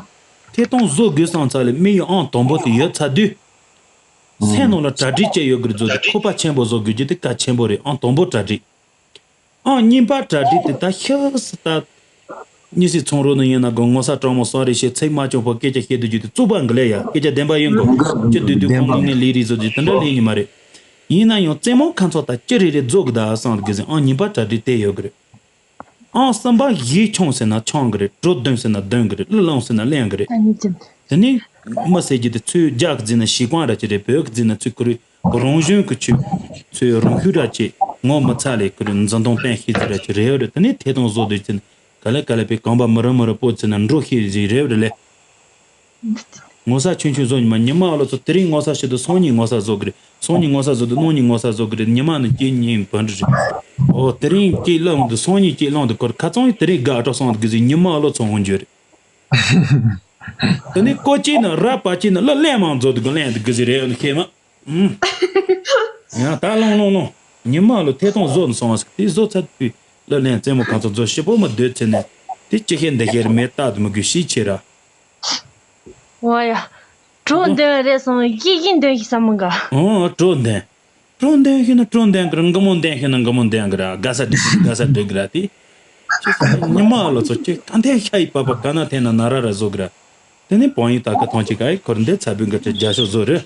ཐད་གཏོང་བཟོ་དགོས་སང་ཚ་ལེ་མི་ཡི་ཨང་དང་པོ་དེ་ཡོད་ཚ་དུས། སེམས་ནང་ལ་གྲ་སྒྲིག་བྱས་ཡོད་དགོས་རེད་བཟོ་དུས། ཁོ་པ་ཆེན་པོ་བཟོ་དགོས་རྒྱུ་དེ་གལ་ཆེན་པོ་རེད། ཨང་དང་པོ་གྲ་སྒྲིག་ཨང་གཉིས་པ་གྲ་སྒྲིག་དེ་ད་ཤ་སི་ད། གཉིས་སི་ཚོང་རོགས་ནི་ཡིན་ན་དགོ་ངོ་ས་དྲང་མོ་སོ་རེ་ཞེས་ཚིག་མ་བྱུང་བར་སྐད་ཆ་བཤད་དུ་རྒྱུ་དེ་རྩུབ་པ་འགི་ལེ་ཡ། སྐད་ཆ་བདེན་པ་ཡིན་དགོ་ཅི་དུས་དུས་ཁོང་ངོ་ངའི་ལས་རིགས་བཟོ་རྒྱུ་དེ་འདྲ་ལས་ཡིན་མ་རེད། ཡིན་ན་ཡང་རྩེད་མོ་ཁ་ཚོགས་ད་ཅི་རེ་རེ་རྫོགས་གི་ད་སང་གི་ཟིན་ཨང་གཉིས་པ་གྲ་སྒྲིག་དེ་ཡོད་གི་རེད། ཨང་གསུམ་པ་གཞས་ཆུང་ཟེར་ན་ཆུང་གི་རེད། བྲོ་བརྡུང་ཟེར་ན་བརྡུང་གི་རེད། གླུ་བླངས་ཟེར་ན་བླངས་གི་རེད། དེ་ནས་མི་ཟེར་རྒྱུ་དེ་ཚོས་རྒྱ་གི་རྫི་ན་ཞི་ཀང་ར་ཅི་རེད། བོད་གི་རྫི་ན་ཚོས་ཁུ་རེད། རང་གཞུང་གི་ཆོས་ཚོས་རང་ཤུགས་ར་ཅི་ངོ་མི་ཚ་ལས་ཁུ་རེད། འཛིན་སྟངས་བསྟན་ཤེས་ཚུལ་ར་ཅི་རེད་རེད། དེ་ནས་ཐད་གཏོང་བཟོ་དུས་ཚེ་ན་ག་ལེ་ག་ལེ་པའི་གང་པ་མི་རུ་མི་རུ་པོ་ཚེ་ན་འགྲོ་ཤེས་ཟིག་རེད་རེད་ལེ། ངོ་ས་ཆུང་ཆུང་བཟོ་ཉི་མ་ཉི་མ་ཨ་ལོ་ཚོ་དེ་རིང་ངོ་ས་ཞིག་ཏུ་སང་ཉིན་ངོ་ས་བཟོ་གི་རེད། སང་ཉིན་ངོ་ས་བཟོ་དུས་གནངས་ཉིན་ངོ་ས་བཟོ་གི་རེད། ཉི་མ་ནི་སྐྱེ་ཉིན་བུ་འདྲི་རེད། ཨོ་དེ་རིང་སྐྱེ་བླངས་དུས་སང་ཉིན་སྐྱེ་བླངས་དུས་ཁོར་ཁ་ཚང་དེ་རིང་དགའ་སྤྲོ་སང་དུ་གི་ཟིག་ཉི་མ་ཨ་ལོ་ཚོ་འོང་རྒྱུ་རེད། དེ་ནས་ཀོ་ཅི་ནི་ར་པ་ཅི་ནི་གླུ་ལེན་མང་བཟོ་དུས་གི་ལེན་དུ་གི་ཟིག་རེད་ཤེས་མ། ཡང་ད་ལོང་ལོང་ལོང་། ཉི་མ་ལོ་ཐད་གཏོང་བཟོ་ནི་སོང་བ་ཟིག་དེ་བཟོ་ཚར་དུས་གླུ་ལེན་རྩེད་མོ་ཁ་ཚང་བཟོ་ཞིབ་པོ་མི་སྡོད་ཚེ་ནས་དེ་ཅི་ཤེས་འདི་ཤེས་རེད་མེད་ལྟ་དུ་མི་དགོས་ཤེས་ཆེ་ར། ཝ་ཡ། གྲོ་འདོན་རེད་སོང་། ཡིག་ཡིག་འདོན་ཞིག་བསམ་མི་དགའ། ཨོ་གྲོ་འདོན། གྲོ་འདོན་ཤེས་ན་གྲོ་འདོན་གི་ར། འགུ་མོ་འདོན་ཤེས་ན་འགུ་མོ་འདོན་གི་ར། དགའ་ས་འགྲིག་གི་དགའ་ས་འགྲིག་གི་ར་དེ། ཅི་ཤེས་ན་ཉི་མ་ལོ་ཚོ་ཅི་གང་ཐེན་ཤ་ཡི་པ་པ་ག་ན་ཐེན་ན་ན་ར་ར་བཟོ་གི་ར། དེ་ནས་བང་ཡིག་ད་ག་ཐོང་ཅི་ག་ཡི་ཁོར་འདི་ཚ་བུན་གི་ཅི་རྒྱ་ཤོག་བཟོ་རེད།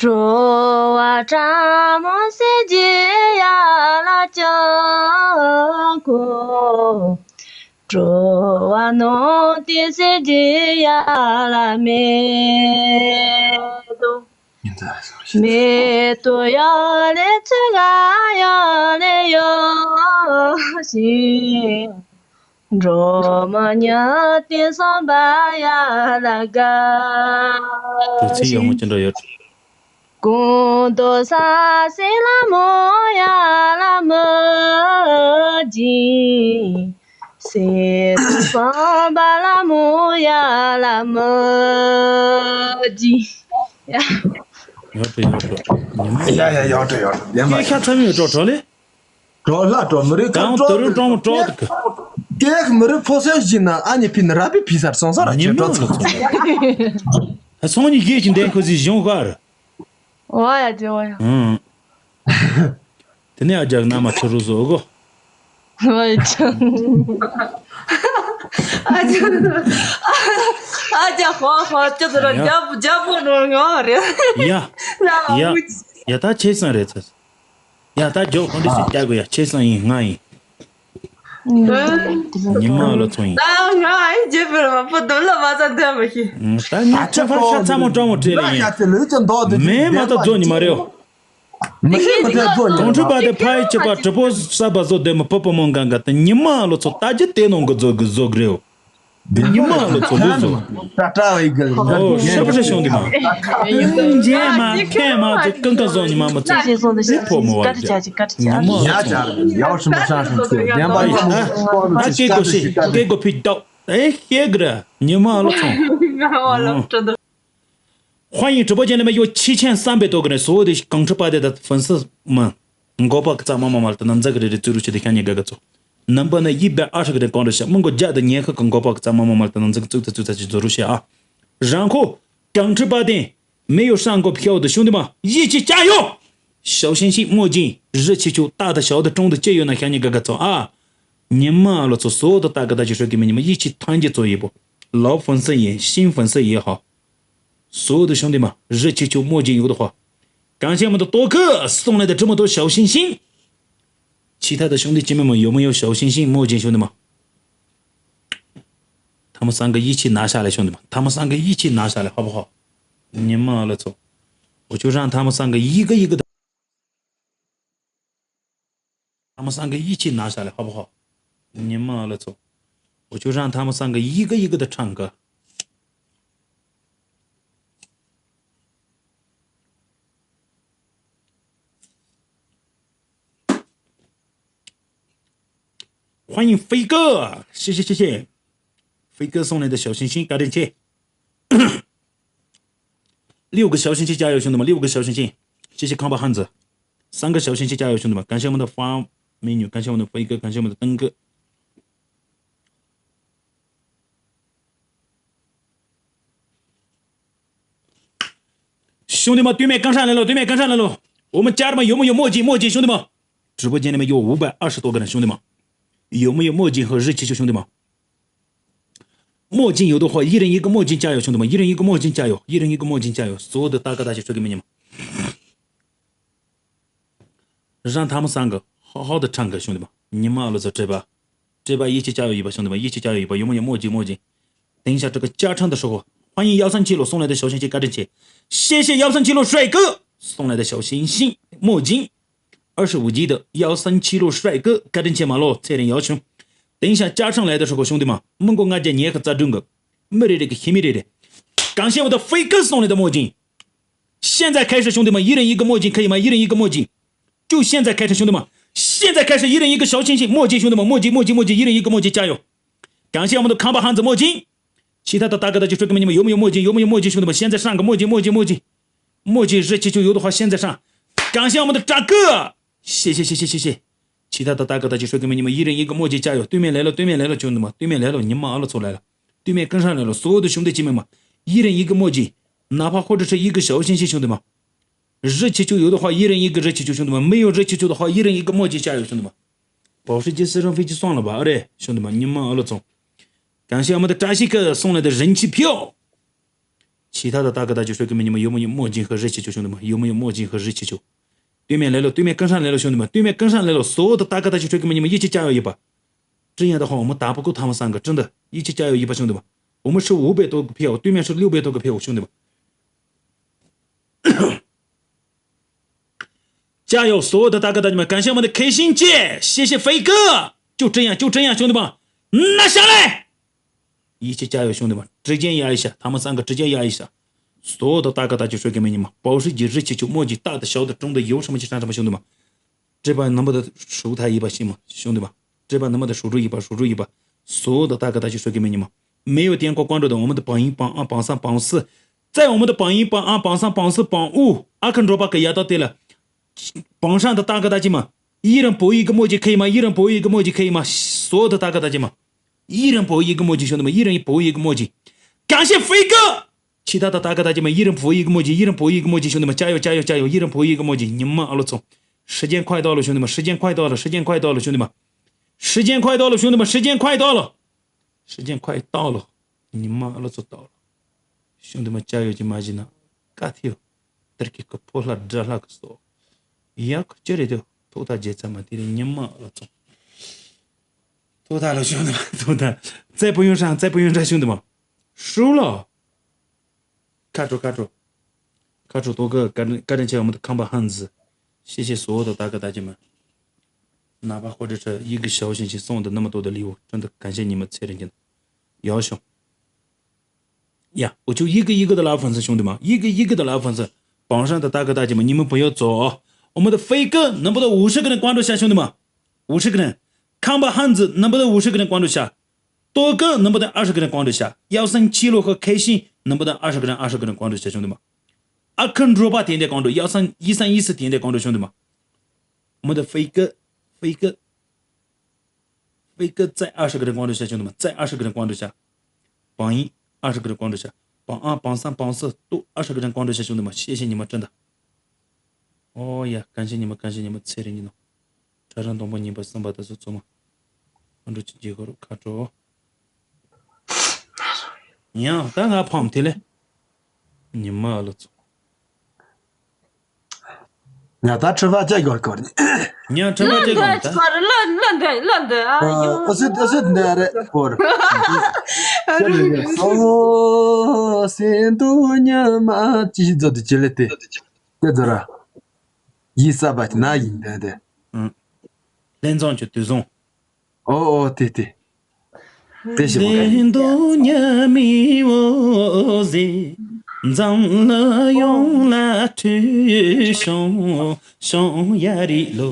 སྤྲོ་བ་ཕྲ་མོ་ཟེར་གྱི་ཡ་ལ་ཅང་གོ། སྤྲོ་བ་ནོར་དེ་ཟེར་གྱི་ཡ་ལ་མེད་དོ། མེད་དོ་ཡ་ལེ་ཚེ་ག་ཡ་ལེ་ཡོ་ཞིང་། འགྲོ་མ་ཉ་དེ་སོང་པ་ཡ་ལ་ག་དུ་ཚིག་ཡག་མོ་ཅི་འདྲ་ཡོད། གོང་དུ་ས་སེ་ལ་མོ་ཡ་ལ་མ་ཇི། སེ་རུ་སོང་པ་ལ་མོ་ཡ་ལ་མ་ཇི། ཡ། ཡག་འགྲོ་ཡག་འགྲོ། ཉི་མ། ཡ་ཡ་ཡག་འགྲོ་ཡག་འགྲོ། བདེན་པ་སྐད་ཆ་ཚ་མོ་འགྲོ་འགྲོ་ལེ། འགྲོ་ལྷ་འགྲོ་མི་རིགས་ཁ་གང་འགྲོ་དུ་རུ་འགྲོ་མོ་འགྲོ་དུ་ག་སྐད་མི་རིགས་ཕོ་སེལ་ཞིག་ན་ཨ་ནི་ཕི་ནི་ར་པི་ཕི་སར་སོང་ས་ར་ཉི་ཆེ་མ་འགྲོ་ལ་ཚོ། ཚོང་། ཨ་ཚོང་ཉི་གེ་ཅི་འདན་ཁོ་ཟི་གཞུང་གར། ཝ་ཡ་ཇེ་ཝ་ཡ། ཨང་། དེ་ནས་ཨ་ཅག་ན་མ་ཆུ་རུ་བཟོ་གོ། ཝ་ཡ་ཅང་། ཨ་ཅག་ཨ་ཅག་ཧོ་ཧོ་ཅི་ཟེར་ར་ཡ། རྒྱབ་རྒྱབ་པོ་ནོར་ངོ་རེད། ཡ། ན་ཡ། ཨུ་ཅི། ཡ་ད་ཆེ་སང་རེད་ཚ། ཡ་ད་ཇོ་གོང་འདྲི་ཞིག་རྒྱག་དགོས་ཡ་ཆེ་སང་ཡིན་ང་ཡིན། ཉི་མ་ལོ་ཚོ་ཡིན། ད་ང་ཨེ་ཇེ་ཕེར་མ་པོ་དོ་ལ་མ་ས་འདྲ་མ་ཤི། ད་ངས་ཅ་ཕར་ཤ་ཚ་མོ་འདྲ་མོ་སྤྲད་ལེ་ཡིན། མེ་མ་ད་ཛོ་ཉི་མ་རེའོ། མི་ཤེས་མི་ཐེ་ཛོ་ཉི་མ་རེའོ། གོང་ཁྲི་པ་དེ་ཕ་ཡི་ཆེ་པ་གྲི་པོ་ས་བ་བཟོ་དེ་མི་པོ་པོ་མོ་འགའ་འགའ་དེ་ཉི་མ་ལོ་ཚོ་ད་ཇི་དེ་ནང་གི་ཛོ་གི་ཛོ་གི་རེའོ། འདི་ཉི་མ་ལོ་ཚོ་ལོ་ཚོ། ཏ་ཏ་བའི་གི་ཨོ་ཤ་པོ་ཤ་ཤོང་འདི་མ། ཡུམ་རྗེས་མ་ཁས་མ་ཚོ་ཀང་ཀང་བཟོ་ཉི་མ་མ་ཚོ། ཅི་ཕོ་མོ་བ་ཅི། ཉི་མ་ལོ་ཚོ། ཡ་ཅར་ཡའོ་ཤི་མ་ཤང་ཤང་ཚོ་བདེན་པ་ཡོད། ད་སྐད་གོ་ཤེས་སྐད་གོ་ཕི་ཏོ། ཨེ་ཤེས་གི་ར་ཉི་མ་ལོ་ཚོ། 欢迎直播间里面有七千三百多个人，所有的港车八代的粉丝们，我把咱们妈妈的南这个的自如写的看见这个做，能不能一百二十个人光着下，蒙古家的年和跟我把咱们妈妈的南这个走的走在去做入下啊，然后港车八代没有上过票的兄弟们，一起加油！小星星、墨镜、热气球，大的、小的、中的，就有那看见这个做啊，你们了做所有的大哥大姐说给你们，你们一起团结做一波，老粉丝也新粉丝也好。 所有的兄弟们，热气球、墨镜有的话，感谢我们的多哥送来的这么多小心心。其他的兄弟姐妹们有没有小心心、墨镜，兄弟们？他们三个一起拿下来，兄弟们，他们三个一起拿下来，好不好？你们了走，我就让他们三个一个一个的。 他们三个一起拿下来，好不好？你们了走，我就让他们三个一个一个的唱歌。欢迎飞哥，谢谢谢谢，飞哥送来的小心心，感谢。 六个小心心加油，兄弟们！六个小心心，谢谢康巴汉子。三个小心心加油，兄弟们！感谢我们的方美女，感谢我们的飞哥，感谢我们的登哥。兄弟们，对面跟上来了，对面跟上来了！我们家人们有没有墨镜？墨镜，兄弟们！直播间里面有五百二十多个人，兄弟们，有没有墨镜和热气球，兄弟们？ 墨镜有的话，一人一个墨镜加油，兄弟们！一人一个墨镜加油，一人一个墨镜加油！所有的大哥大姐说给你们，让他们三个好好的唱歌，兄弟们！你们了走，这把，这把一起加油一把，兄弟们！一起加油一把！有没有墨镜？墨镜，等一下这个加唱的时候，欢迎幺三七六送来的小心心，感谢，谢谢幺三七六帅哥送来的小心心墨镜。 二十五级的幺三七六帅哥，感谢马洛，蔡琏要求。等一下加上来的时候，兄弟们，མི་མགོ་ལྔ་བརྒྱ་ཉི་ཤུ་རྩ་བདུན་གི་མི་རེ་རེ་གི་ཤི་མི་རེ་རེ། 感谢我的飞哥送来的墨镜。现在开始，兄弟们，一人一个墨镜，可以吗？一人一个墨镜。就现在开始，兄弟们，现在开始，一人一个小星星，墨镜，兄弟们，墨镜，墨镜，墨镜，一人一个墨镜，加油！感谢我们的康巴汉子墨镜。 其他的大哥大姐说给你们有没有墨镜？有没有墨镜？兄弟们，现在上个墨镜，墨镜，墨镜，墨镜热气球有的话现在上。感谢我们的大哥，谢谢谢谢谢谢。其他的大哥大姐说给你们一人一个墨镜，加油！对面来了，对面来了，兄弟们，对面来了，你们阿拉出来了，对面跟上来了，所有的兄弟姐妹们，一人一个墨镜，哪怕或者是一个小心心，兄弟们，热气球有的话，一人一个热气球，兄弟们，没有热气球的话，一人一个墨镜，加油，兄弟们。保时捷私人飞机算了吧，阿瑞，兄弟们，你们阿拉总。 感谢我们的扎西克送来的人气票。其他的大哥大姐说给你们，你们有没有墨镜和热气球？兄弟们，有没有墨镜和热气球？对面来了，对面跟上来了，兄弟们，对面跟上来了。所有的大哥大姐说给你们，你们一起加油一把。这样的话，我们打不过他们三个，真的，一起加油一把，兄弟们。我们是五百多个票，对面是六百多个票，兄弟们。 加油，所有的大哥大姐们，感谢我们的开心姐，谢谢飞哥，就这样，就这样，兄弟们， ན་ཤང་ལེ། ཡིད་ཆེས་བྱ་ཡོད་བྱུང་འདི་མ། དྲི་རྒྱན་ཡ་ཡི་ཤ། ཐ་མ་སང་གི་དྲི་རྒྱན་ཡ་ཡི་ཤ། སོ་ད་ད་ག་ད་ཅི་ཧྲོ་གི་མི་ཉི་མ། པའོ་ཧྲི་གི་རི་ཆི་ཆུ་མོ་གི་ད་ད་ཞའོ་ད་ཀྲུང་ད་ཡོ་ཧྲ་མ་ཆི་ཧྲ་ཧྲ་མ་བྱུང་འདི་མ། སྤྲད་པ་ནམ་པ་ད་ཧྲུ་ཐ་ཡི་པ་ཤི་མ་བྱུང་འདི་མ། སྤྲད་པ་ནམ་པ་ད་ཧྲུ་ཧྲུ་ཡི་པ་ཧྲུ་ཧྲུ་ཡི་པ། སོ་ད་ད་ག་ད་ཅི་ཧྲོ་གི་མི་ཉི་མ། མེ་ཡོ་ཏེན་ཀོ་ཀོང་ཀྲོ་ད་འོ་མ་ད་པང་ཡིན་པང་ཨ་པང་སང་པང་སི། ཙའི་འོ་མ་ད་པང་ཡིན་པང་ཨ་པང་སང་པང་སི་པང་ཨུ། ཨ་ཁ་འགྲོ་པ་གི་ཡ་ད་དེ་ལ། 绑上的大哥大姐们，依然博一个墨迹可以吗？依然博一个墨迹可以吗？ 所有的大哥大姐们，依然博一个墨迹，兄弟们，依然博一个墨迹。感谢飞哥，其他的大哥大姐们，依然博一个墨迹，依然博一个墨迹，兄弟们，加油加油加油，依然博一个墨迹，你们阿鲁总，时间快到了，兄弟们，时间快到了，时间快到了，兄弟们，时间快到了，兄弟们，时间快到了。 时间快到了，你妈了就到了。兄弟们，加油去马吉呢？嘎跳，得给个破烂折了个手。也可觉得就头大节奏嘛，弟弟你妈了就。头大了，兄弟们，头大，再不用上，再不用上，兄弟们，输了。 ཁ་དྲོ་ཁ་དྲོ། ཁ་དྲོ་ཏོ་གི་བཀའ་དྲིན་བཀའ་དྲིན་ཆེ། འོ་མ་ད་ཁམས་པ་ཧན་ཛི།谢谢所有的大哥大姐们。哪怕或者是一个小星星送的那么多的礼物，真的感谢你们，谢谢你们。要求。呀，我就一个一个的拉粉丝，兄弟们，一个一个的拉粉丝，榜上的大哥大姐们，你们不要走啊！我们的飞哥能不能五十个人关注下，兄弟们？五十个人，康巴汉子能不能五十个人关注下？ 多哥能不能二十个人关注一下？幺三七六和开心能不能二十个人、二十个人关注一下，兄弟们？阿肯罗巴点点关注，幺三一三一四点点关注，兄弟们。我们的飞哥，飞哥，飞哥再二十个人关注一下，兄弟们，再二十个人关注一下。榜一二十个人关注一下，榜二、榜三、榜四都二十个人关注一下，兄弟们，谢谢你们，真的。哦呀，感谢你们，感谢你们，谢谢你们。 གྲྭ་རང་སྡོང་པོ་གཉིས་པ་གསུམ་པ་དེ་ཚོ་ཚང་མ་ཨ་འགྲོ་ཅིག་རྗེས་ཁོ་རུ་ཁ་དྲོ། ཡང་ད་ང་ཕམ་དེ་ལས་ཉི་མ་ཨ་ལོ་ཚོ། ང་ད་ཁྲི་ཕ་ཅག་གོར་གོར་ནི། ཡང་ཁྲི་ཕ་ཅག་གོར་ད། ལོ་ལོ་འདི་ལོ་འདི་ཨ་ཡོ། ཨ་སི་ཨ་སི་འདི་རེད་གོར། སོ་སེ་འདུ་ཉི་མ་ཅི་ཟོ་དུ་ཅི་ལེ་དེ། དེ་ཚོ་ར། ཡིད་གསར་པ་ན་ཡིན་དེ་དེ། ལྷན་འཛོམས་ཀྱི་དུས་བཟང་། ཨོ་ཨོ་དེ་དེ། དེ་ཞིག་མ་ག་ལྷན་འཛོམས་ཉི་མའི་འོད་ཟེར། འཛམ་གླིང་ཡོངས་ལ་འཕྲོས་བྱུང་བྱུང་ཡ་རི་ལོ།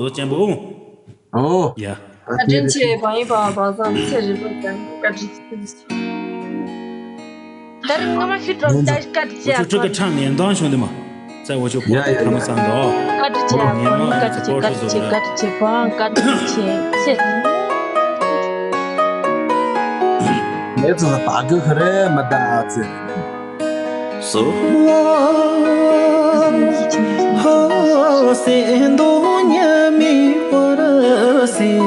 ཅན་པོ། ཨོ། ཡ། བཀའ་དྲིན་ཆེ། བང་ཡིག་པ་བང་བཟང་ཚེ་རིང་པོ་ཅན། བཀའ་དྲིན་ཆེ། ད་རེས་སྔ་མ་ཤི་གྲོགས་ལེན་ད་ཤི་བཀའ་དྲིན་ཆེ། འུ་ཆོ་ཁྲི་ཀ་ཁྲང་ངན་དང་བྱུང་དེ་མ། ཙེ་འུ་ཆོ་ཡ་ཡ་ཡ། ཁ་མ་སང་དོ། བཀའ་དྲིན་ཆེ། ངན་མ་བཀའ་དྲིན་ཆེ། བཀའ་དྲིན་ཆེ། བཀའ་དྲིན་ཆེ། བང་བཀའ་དྲིན་ཆེ། ཆེ། ངས་ཚོ་ད་གི་ཁ་རེ་མ་ད་ཨ་ཙི། སོ། ཧོ་སེ་འདོ་ཉི་མའི་འོད་ཟེར།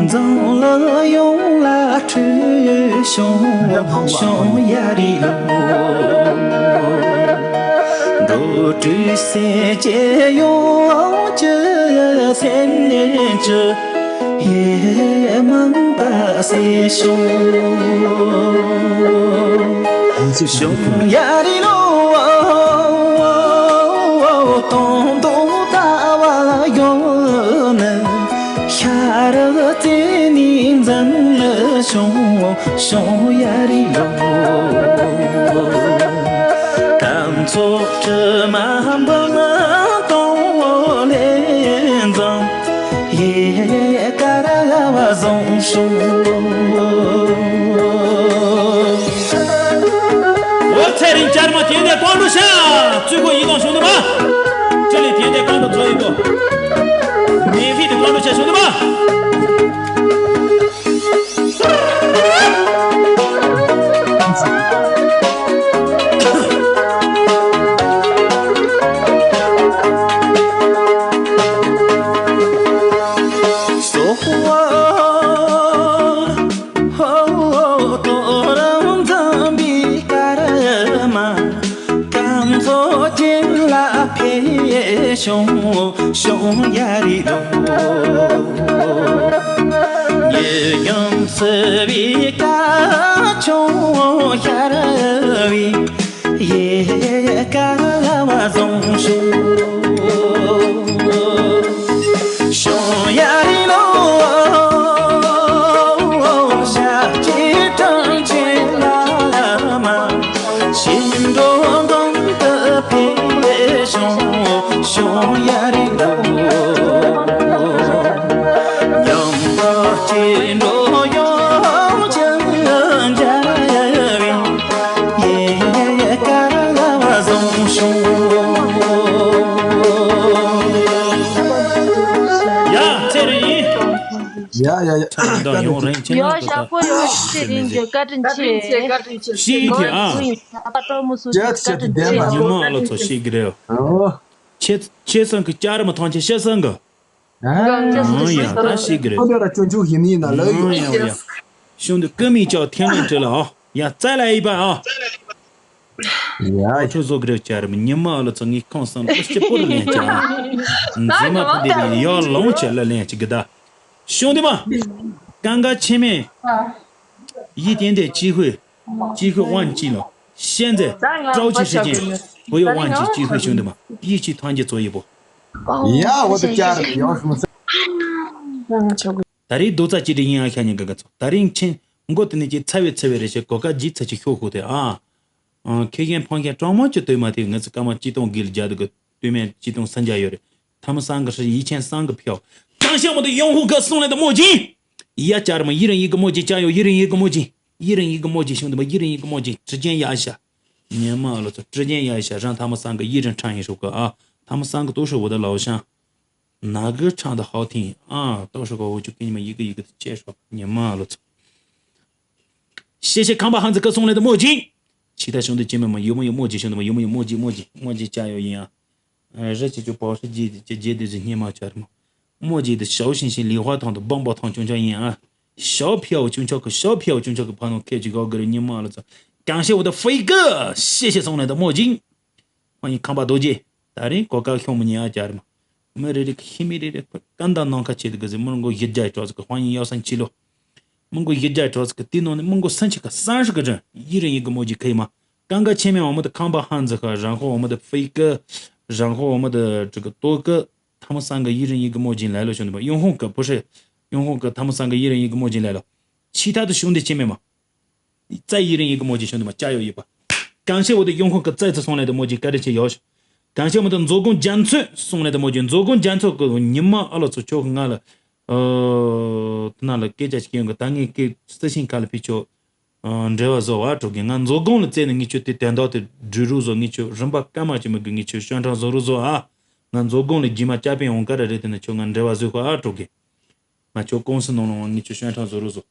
འཛམ་གླིང་ཡོངས་ལ་འཕྲོས་བྱུང་བྱུང་ཡ་རི་ལོ། འགྲོ་དྲུག་སེམས་ཅན་ཡོངས་ཀྱི་སེམས་ནས་ཀྱི། ཡེ་མང་པ་སེ་ཤོ། ཤོང་ཡ་རི་ལོ། སྟོང་དུ་ལྟ་བ་ཡོད་ནི། ཤ་རུ་ཙེ་ནི་འཛིན་ལ་ཤོང་། ཤོང་ཡ་རི་ལོ། ད་ཚོགས་དྲི་མ་འབུམ་སྟོང་ལས་འཛོམས། ཡེ་ཀ་ར་བ་བཟང་ཤོ། འོ་ཚེ་རིང་བཅར་མ་དེ་འདྲ་གོང་དུ་ཤ། བཙུན་གོ་ཡིད་དང་བྱུང་དུ་མ། ཅི་ལས་དེ་འདྲ་གོང་དུ་ཚོ་ཡིད་དོ། མེ་ཕི་དེ་གོང་དུ་ཤ་བྱུང་དུ་མ། སོ་ཧོ་ཧོ་དོ་རང་འཛམ་བུའི་སྐར་མ། སྐམ་མཚོ་ཅན་ལ་ཕེབས་བྱུང་བྱུང་ཡ་རི་ལོ། ཉི་ཡང་བསིལ་བའི་སྐར་ཆུང་ཤར་བའི། ཡེ་ཀ་ར་བ་བཟང་ཤོ། བྱུང་ཡ་རི་ལོ། ཡ། ཚེ་རིང་། ཡ་ཡ་ཡ། ད་ཡོང་རིང་ཆེ་ན་ཡོ་ད་ཤ་ཁོ་ཡོ་ཤི་རིང་གི་བཀའ་དྲིན་ཆེ། ཤི་གི་ཨ། ཉི་མ་ཨ་ལོ་ཚོ་ཤི་གི་རེད། ཁྱེད་ཁྱེད་སང་གི་ཅར་མ་ཐང་ཆེ་ཤ་སང་གི་ཨ་ཡ་ད་ཤི་གི་རེད། ཁོ་ད་ར་ཅོ་ཅོ་ཡིན་ཡིན་ན་ལ་ཡོ། ཡ་ཡ། གཞུང་དུ་ཀུ་མི་ཅག་ཐེན་ལོན་བྲེལ་ལ་ཨ། ཡ་རྩ་ལ་ཡིན་པ་ཨ། ཡ། ཁྱོད་བཟོ་གི་རེད་ཅར་མ་ཉི་མ་ཨ་ལོ་ཚོ་ངའི་ཁང་སང་ལོ་སྐྱིད་པོ་ལ་ལེན་ཅག་འཛིན་མ་ཕུ་འདེབས་ཡ་ལོང་ཆེ་ལ་ལེན་ཅིག་གི་ད། གཞུང་དུ་མ། གང་ག་ཆེ་མེ། ཡིད་བརྟན་ཏེ་ཅི་ཧུད། ཅི་ཧུད་དབང་ཅི་ལོ། ཤན་ཛེ། ཀྲའོ་ཆི་ཧྲི་ཅན། བུ་ཡོ་དབང་ཅི་ཅི་ཧུད་གཞུང་དུ་མ། ཡིད་ཆེས་ཐང་གི་ཚོ་ཡི་པོ། ཡ་འོ་དེ་ཅར་ཡོ་ཤི་མ་ས། ད་རེས་རྡོ་རྩ་གཅིག་སྒྲིལ་ཡིན་ཨ་ཤ་ཉེ་ག་ག་ཚོ། ད་རིང་ཆེན་མགོ་དེ་ནས་ཀྱི་ཚ་བའི་ཚ་བའི་རེ་ཞེ་གོ་ཀ་ཇི་ཚ་ཆི་ཤོ་ཤོ་དེ་ཨ། ཨ། ཁེ་ཁེན་ཕང་ཁེན་གྲོང་མོ་ཅི་སྟོད་མ་དེ་ང་ཚོ་ཀ་མ་ཅི་སྟོང་གིལ་རྒྱ་དུ་གི་སྟོད་སྨད་ཅི་སྟོང་སན་རྒྱ་ཡོད་རེད། ཐ་མ་སང་གི་ཧྲི་ཡི་ཆེན་སང་གི་ཕྱོགས། གང་ཤ་མོ་དེ་ཡོང་ཧུ་ག་སོང་ལེ་དུ་མོ་ཇིན། ཡ་ཅར་མ་ཡི་རིང་ཡི་གི་མོ་ཇིན་ཅ་ཡོ་ཡི་རིང་ཡི་གི་མོ་ཇིན། ཡི་རིང་ཡི་གི་མོ་ཇིན་ཤུང་དུ་མ་ཡི་རིང་ཡི་གི་མོ་ཇིན་ཀྲི་ཅན་ཡ་ཤ། ཉེ་མ་ལོ་ཚོ་ཀྲི་ཅན་ཡ་ཤ་རང་ཐ་མ་སང་གི་ཡི་རིང་ཁྲང་ཡིན་ཧྲུ་གི་ཨ། ཐ་མ་སང་གི་ཏོ་ཧྲུ་བོ་དེ་ལའོ་ཤང་། ན་གི་ཁྲང་དུ་ཧའོ་ཐིང་ཨ། ཏོ་ཧྲུ་གི་ཧོ་ཆུ་ཀི་ཉི་མ་ཡི་གི་ཡི་གི་དུ་ཅེ་ཧྲོ་ཉེ་མ་ལོ་ཚོ། ཤེ་ཤེ་ཁང་པ་ཧང་ཙི་ཀ་སོང་ལེ་དུ་མོ་ཇིན། ཆི་ད་ཤུང་དུ་ཅི་མེ་མ་ཡུ་མོ་ཡུ་མོ་ཇི་ཤུང་དུ་མ་ཡུ་མོ་ཡུ་མོ་ཇི་མོ་ཇི་མོ་ཇི་ཅ་ཡོ་ཡིན་ཨ། རི་ཆི་ཆུ་པའོ་ཧྲི་ཇི་ཅི་ཇི་དུ་ཟི་ཉེ་མ་ཅར་མོ། མོ་ཇི་དུ་ཞའོ་ཤིང་ཤིང་ལི་ཧྭ་ཐང་དུ་བང་པོ་ཐང་ཅུང་ཅང་ཡིན་ཨ། ཞའོ་ཕིའོ་ཅུང་ཅོ་གི་ཞའོ་ཕིའོ་ཅུང་ཅོ་གི་ཕ་ནོ་ཁེ་ཅི་གོ་གི་རི་ཉི་མ་ལ་ཚོ། གང་ཤེ་བོ་དུ་ཧྥེ་གི་ཤེ་ཤེ་སོང་ནས་དུ་མོ་ཇིང་། ཧོ་ཡིན་ཁང་པ་རྡོ་རྗེ། ད་རིང་གོ་ཀ་ཤོང་མི་ཉན་ཨ་ཅར་མ། མི་རེ་རེ་གི་ཤི་མི་རེ་རེ་ཀ་འདའ་ནང་ཁ་ཆེ་དུ་གི་ཟི་མི་རུང་གོ་ཡི་རྒྱ་གྲོགས་ཟི་གི་ཧོ་ཡིན་ཡོ་སན་ཆི་ལོ། མི་མགོ་ཡི་རྒྱ་གྲོགས་ཟི་གི་དེ་ནང་ནས་མི་མགོ་སན་ཆི་ག་སན་ཧྲི་གི་རིན་ཡི་རིང་ཡི་གི་མོ་ཇི་ཁ་ཡི་མ། གང་ག་ཆེ་མེ་འོ་མ་དུ་ཁང་པ་ཧང་ཟི་ཁ་རང་ཧོ་འོ་མ་དུ་ཧྥེ་གི། རང་ཧོ་འོ་མ་དུ་ཀྲི་གི་ཏོ་གི། ཐ་མ་སང་གི་ཡི་རིང་ཡི་གི་མོ་ཇིན་ལ་ལོ་ཤོ་འདི་མ་ཡོང་ཧོང་གི་པུ་ཧྲེ། ཡོང་ཧོང་གི་ཐ་མ་སང་གི་ཡི་རིང་ཡི་གི་མོ་ཇིན་ལ་ལོ། ཆི་ཐ་དུ་ཤོང་འདི་ཆེ་མེ་མ། རྩ་ཡི་རིང་ཡི་གི་མོ་ཇིན་ཤོ་འདི་མ་ཅ་ཡོ་ཡི་པ། གང་ཤེ་བོ་དུ་ཡོང་ཧོང་གི་རྩ་ཚུ་སོང་ལེ་དུ་མོ་ཇིན་ཀ་རེ་ཆེ་ཡོ་ཤོ། གང་ཤེ་མོ་དུ་མཛོ་གོང་རྒྱ་མཚོས་སོང་ལེ་དུ་མོ་ཇིན་མཛོ་གོང་རྒྱ་མཚོ་གི་ཉི་མ་ཨ་ལོ་ཚུ་ཆོ་གི་ང་ལ། ཨ། དུ་ན་ལ་སྐད་ཆ་ཞིག་ཡོང་གི་ད་ངས་སྐད་རྩི་ཤིང་ཁ་ལ་ཕི་ཆོ། འབྲེལ་བ་བཟོ་བ་དྲུག་གི་ང་མཛོ་སྒང་ལ་བཙལ་ནས་ངེད་ཆོ་དེ་དོན་དག་དེ་འབྲི་རུ་བཟོ། ངེད་ཆོ་རིམ་པ་སྐར་མ་གཅིག་མི་དགོས། ངེད་ཆོ་ཤོན་ཁྲང་བཟོ་རུ་བཟོ་ཨ། ང་མཛོ་སྒང་ལ་རྗེས་མ་ཅ་པན་འོང་ཀ་ར་རེད། དེ་ན་ཆོ་ང་འབྲེལ་བ་བཟོས་ཁོ་ཨ་དྲུག་གི། ང་ཆོ་ཀོང་སི་ནང་ལ་འོང་ངེད་ཆོ་ཤོན་ཁྲང་བཟོ་རུ་བཟོ།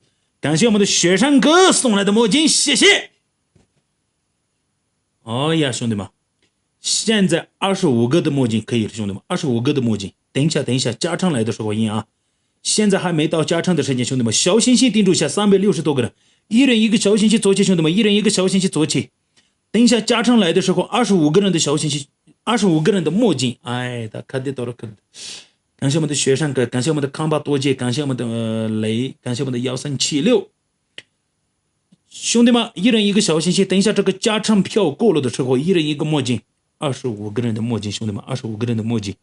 གང་ཤེས་མ་དུ་ཤོད་ཧྲང་གི་སོང་ལ་དུ་མོ་ཇིན་ཤེ་ཤེ། ཨོ་ཡ་ཤོང་དུ་མ། ཤན་ཛ་ཨ་ཧྲི་འུ་གི་དུ་མོ་ཇིན་ཁ་ཡིར་ཤོང་དུ་མ་ཨ་ཧྲི་འུ་གི་དུ་མོ་ཇིན་དེང་ཤ་དེང་ཤ་ཅ་ཁྲང་ལ་ཡ་དུ་ཧྲི་བ་ཡིན་ཨ། 现在还没到家常的时间，兄弟们，小心心盯住下三百六十度个人，一人一个小心心左切，兄弟们，一人一个小心心左切。等一下家常来的时候，二十五个人的小心心，二十五个人的墨镜，哎，他肯定都是肯。感谢我们的学生哥，感谢我们的康巴多姐，感谢我们的呃雷，感谢我们的幺三七六。兄弟们，一人一个小心心，等一下这个家常票过了的时候，一人一个墨镜，二十五个人的墨镜，兄弟们，二十五个人的墨镜。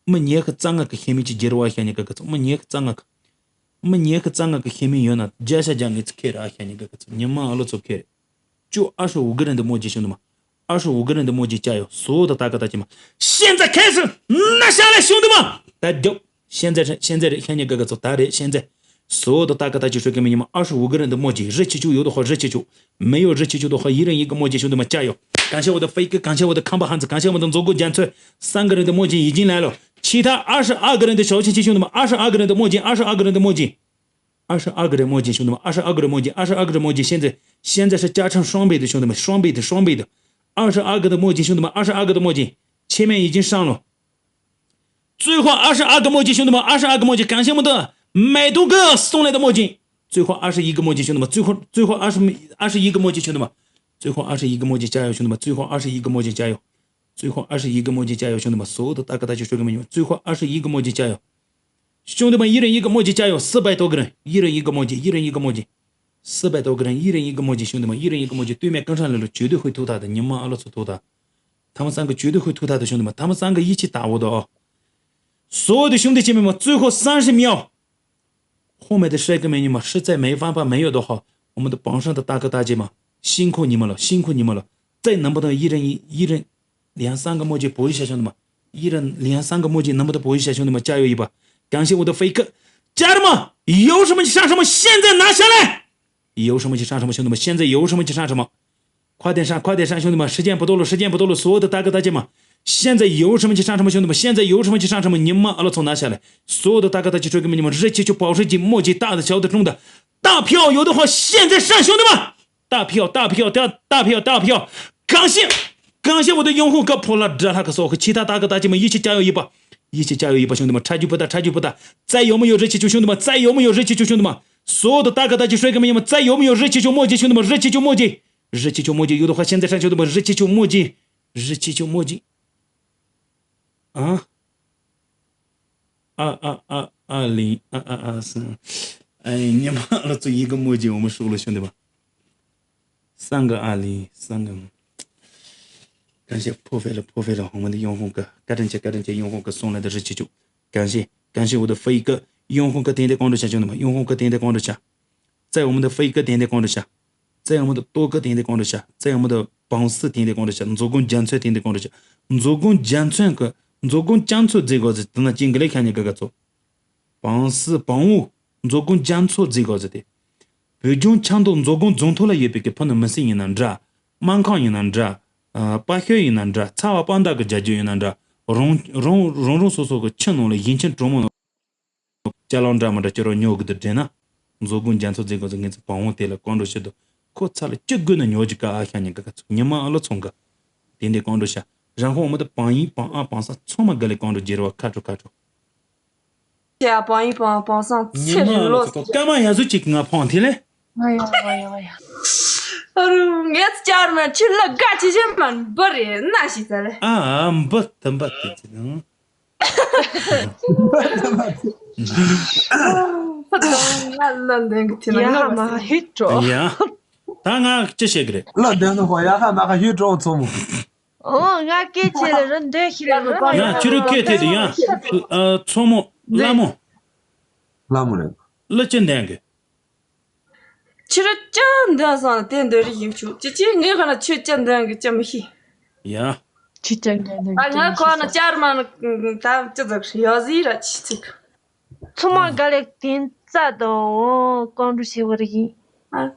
མི་ཉི་ཤུ་རྩ་ལྔ་གི་ཤེས་མི་གཅིག་བསྒྱུར་བ་ཤ་ཉི་ག་ག་ཚོ། མི་ཉི་ཤུ་རྩ་ལྔ་གི། མི་ཉི་ཤུ་རྩ་ལྔ་གི་ཤེས་མི་ཡོད་ན་བརྒྱ་ཆ་བརྒྱ་ངེས་ཚུལ་ཁེ་ར་ཤ་ཉི་ག་ག་ཚོ། ཉི་མ་ཨ་ལོ་ཚོ་ཁེ་རེ། 就二十五个人的墨迹，兄弟们，二十五个人的墨迹，加油！所有的大哥大姐们，现在开始拿下来，兄弟们！大家，现在是现在是现在哥哥走，大人现在所有的大哥大姐说给你们二十五个人的墨迹，热气球有的话热气球，没有热气球的话一人一个墨迹，兄弟们加油！感谢我的飞哥，感谢我的康巴汉子，感谢我们的左顾江翠，三个人的墨迹已经来了，其他二十二个人的小心心，兄弟们，二十二个人的墨迹，二十二个人的墨迹。 二十二个人墨迹，兄弟们，二十二个人墨迹，二十二个人墨迹，现在现在是加成双倍的，兄弟们，双倍的，双倍的，二十二个的墨迹，兄弟们，二十二个的墨迹，前面已经上了，最后二十二个墨迹，兄弟们，二十二个墨迹，感谢我们的美杜哥送来的墨迹，最后二十一个墨迹，兄弟们，最后最后二十二十一个墨迹，兄弟们，最后二十一个墨迹，加油，兄弟们，最后二十一个墨迹，加油。 最后二十一个墨迹，加油，兄弟们！所有的大哥大姐说给你们，最后二十一个墨迹，加油！兄弟们，一人一个墨迹，加油！四百多个人，一人一个墨迹，一人一个墨迹，四百多个人，一人一个墨迹，兄弟们，一人一个墨迹，对面跟上来了，绝对会投他的，你们阿拉斯投他，他们三个绝对会投他的，兄弟们，他们三个一起打我的啊！所有的兄弟姐妹们，最后三十秒， 后面的帅哥美女们实在没办法没有的话，我们的榜上的大哥大姐们，辛苦你们了，辛苦你们了！再能不能一人一一人两三个墨迹补一下，兄弟们？依然连三个墨迹那么的不会写，兄弟们，加油一把！感谢我的飞哥。家人们，有什么就上什么，现在拿下来！有什么就上什么，兄弟们，现在有什么就上什么。快点上，快点上，兄弟们，时间不多了，时间不多了，所有的大哥大姐们，现在有什么就上什么，兄弟们，现在有什么就上什么，你们阿拉从拿下来，所有的大哥大姐、帅哥美女们，热气球、保时捷、墨迹，大的、小的、中的，大票有的话，现在上，兄弟们，大票，大票，大大票，大票，感谢，感谢我的用户哥、普拉、扎拉克索和其他大哥大姐们一起加油一把，一起加油一把，兄弟们，差距不大，差距不大，再有没有热气球，兄弟们，再有没有热气球，兄弟们，所有的大哥大姐、帅哥美女们，再有没有热气球、墨迹，兄弟们，热气球、墨迹。日期就墨迹，有的话现在上去的嘛，日期就墨迹，日期就墨迹。啊？二二二二零二二二四。哎，你妈了，就一个墨迹，我们输了，兄弟们。三个二零，三个。感谢破费了，破费了，我们的永红哥，感谢感谢永红哥送来的日期就，感谢感谢我的飞哥，永红哥点点关注下，兄弟们，永红哥点点关注下。 在我们的飞哥点点关注下，在我们的多哥点点关注下，在我们的榜四点点关注下，做工讲错点点关注下，做工讲错个，做工讲错这个字，等到今个来看见这个错。榜四榜五，做工讲错这个字的。北京强盗做工总头了也别给碰到没事也能抓，满康也能抓，呃，八学也能抓，草花帮大个解决也能抓，容容容容所所个钱弄了眼前琢磨 ཅ་ལག་འདྲ་མི་འདྲ་ཁྱོད་རང་ཉོ་གི་འདུག་དྲན་ན། མཛོ་སྒོ་འཇམ་ཚོ་འཛིན་གོ་ཚོ་ངེད་ཚོ་བང་བོ་དེ་ལ་ཀོང་འགྲོ་ཤི་འདུག་ཁོ་ཚ་ལ་ཅི་དགོས་ན་ཉོ་རྒྱུ་ག་ཨ་ཤ་ཉན་ག་ག་ཚོ་ཉི་མ་ཨ་ལོ་ཚོང་ག་དེ་འདྲའི་ཀོང་འགྲོ་ཤ། རང་ཁོ་འོ་མ་དེ་བང་ཡིན་བང་ཨ་བང་ས་ཚང་མ་ག་ལེ་ཀོང་འགྲོ་རྒྱེར་བ་ཁ་དྲོ་ཁ་དྲོ། ཡ་བང་ཡིན་བང་བང་སང་ཚེ་ཉི་མ་རིང་ཨ་ལོ་ལོ་ཚོ་སྐར་མ་ཡ་ཟུ་ཅིག་ང་ཕོང་དེ་ལེ། ང་ཡ་ང་ཡ་ང་ཡ། ཨ་རུ་ངས་ཅར་མ་ཆུ་ལ་དགའ་ཆེ་ཆེ་མ་འབུ་རེ་ན་ཞིག་ས་ལེ། ཨ་ཨ་འབུ་དམ་པ་དེ་ཚེ་དང་། ཡ་མ་ཧི་ཀྲོ། ཡ། ད་ང་ཅི་བཤད་གི་རེད། ལ་དོན་ནི་ཧོ་ཡ་ཧ་མ་ཧ་ཧི་ཀྲོ་ཚོ་མོ། ཨོ་ང་སྐད་ཆེ་ལ་རུ་འདོད་ཤི་ལ་རུ་ཀོ་ཡ། ཁྱོད་རུ་སྐད་ཐད་དུ་ཡ། ཚོ་མོ་ལ་མོ། ལ་མོ་རེད། ལ་ཅི་འདན་གི། ཁྱི་རུ་ཅི་འདོན་སོང་ལ་དེ་འདོན་རིགས་ཡིན་བྱུང་ཅི་ཅི་ངའི་ཁ་ན་ཁྱོད་ཅི་འདོན་གི་ཅི་མི་ཤེས། ཡ། ཁྱི་ཅི་འདོན་གི་ཨ་ང་ཁོ་ན་ཅར་མ་ན་ད་ཅི་ཟིག་ཡོ་ཟི་ར་ཆི་ཅིག་ཚོ་མ་ག་ལེ་དེན་རྩ་དང་ཀོང་འགྲོ་ཤེས་བར་ཡིན། ཨ།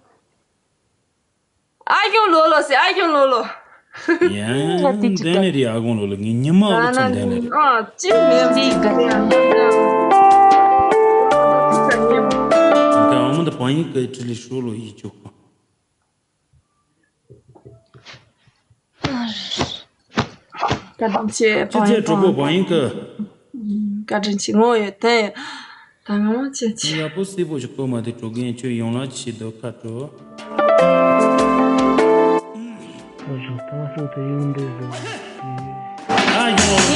ཨ་ཞང་ལོ་ལོ་སི་ཨ་ཞང་ལོ་ལོ། ཡང་དེ་ནས་རེད་ཨ་ཁོང་ལོ་ལོ་ངའི་ཉི་མ་ཨོ་ཚོ་འདན་ནས་རེད། ཨ་ཅི་མེད་ཅི་ག་ཅི་ཡང་། ག་འོ་མ་ད་བང་ཡིག་གི་ཁྲི་ལི་ཧྲོ་ལོ་ཡི་ཅོ། བཀའ་དྲིན་ཆེ་ཅི་ཚེ་གྲོགས་པོ་བང་ཡིག་གི། བཀའ་དྲིན་ཆེ་ངོ་ཡོད་དེ། ད་ང་མ་ཆེ་ཆེ། ཡག་པོ་སྲིད་པོ་ཞིག་བཀོད་མ་དེ་གྲོགས་རྒན་ཁྱོད་ཡོང་ལ་ཆེ་འདོད་ཁ་དྲོ། བཟོ་པ་སུ་དུ་ཡོང་འདོད་བཟོ། ཨ་ཡོང་།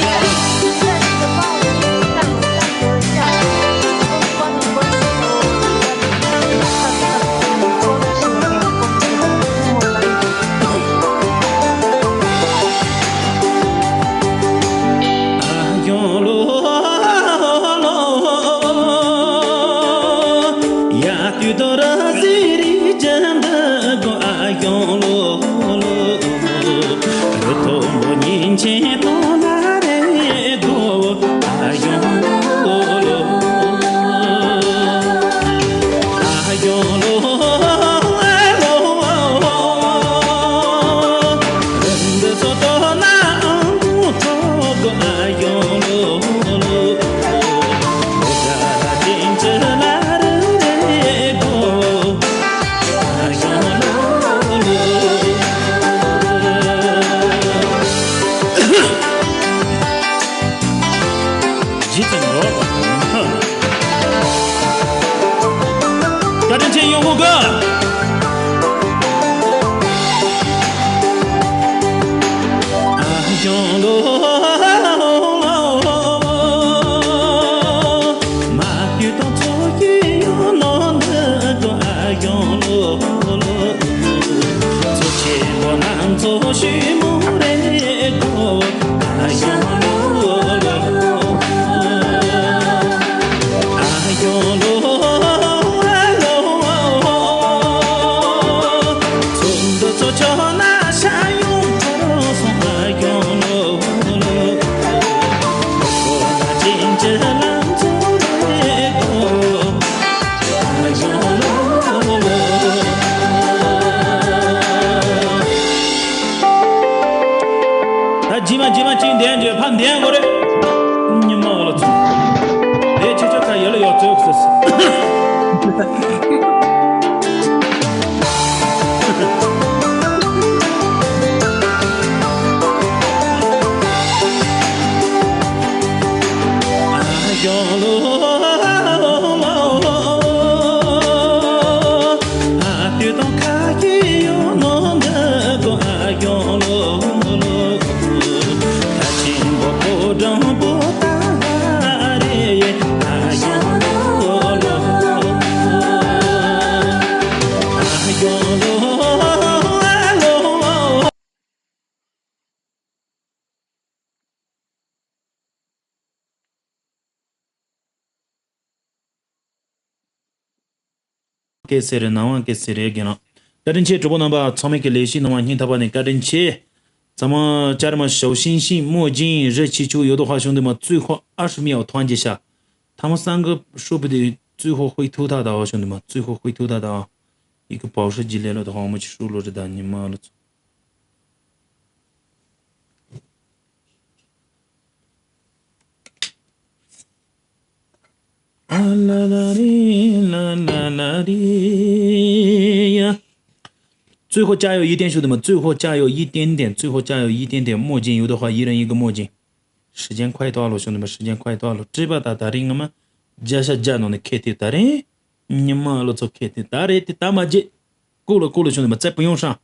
བཀའ་དྲིན་ཆེ་ཡོང་སྒོ་ག་ཀེ་སེ་རེ་ནང་བ་ཀེ་སེ་རེ་རྒན་ལགས། བཀའ་དྲིན་ཆེ། གྲོགས་པོ་རྣམ་པ་ཚང་མས་ཀྱི་ལས་གཞི་གནང་བ་སྙིང་ཐག་པ་ནས་བཀའ་དྲིན་ཆེ། ཚང་མ་བཅར་མ་ཞའོ་ཤིང་ཤིང་墨镜 热气球 有的话兄弟们最后二十秒团结下。他们三个说不定最后会投他的啊，兄弟们，最后会投他的啊。一个保时捷来了的话，我们去收罗志达，你妈了。 啊啦啦哩啦啦啦哩呀。最后加油一点，兄弟们，最后加油一点点，最后加油一点点。墨镜有的话，一人一个墨镜。时间快到了，兄弟们，时间快到了。这把打打ring嘛，加下加弄的开头打ring，你妈了，做开头打ring的打马姐。够了，够了，兄弟们，再不用上，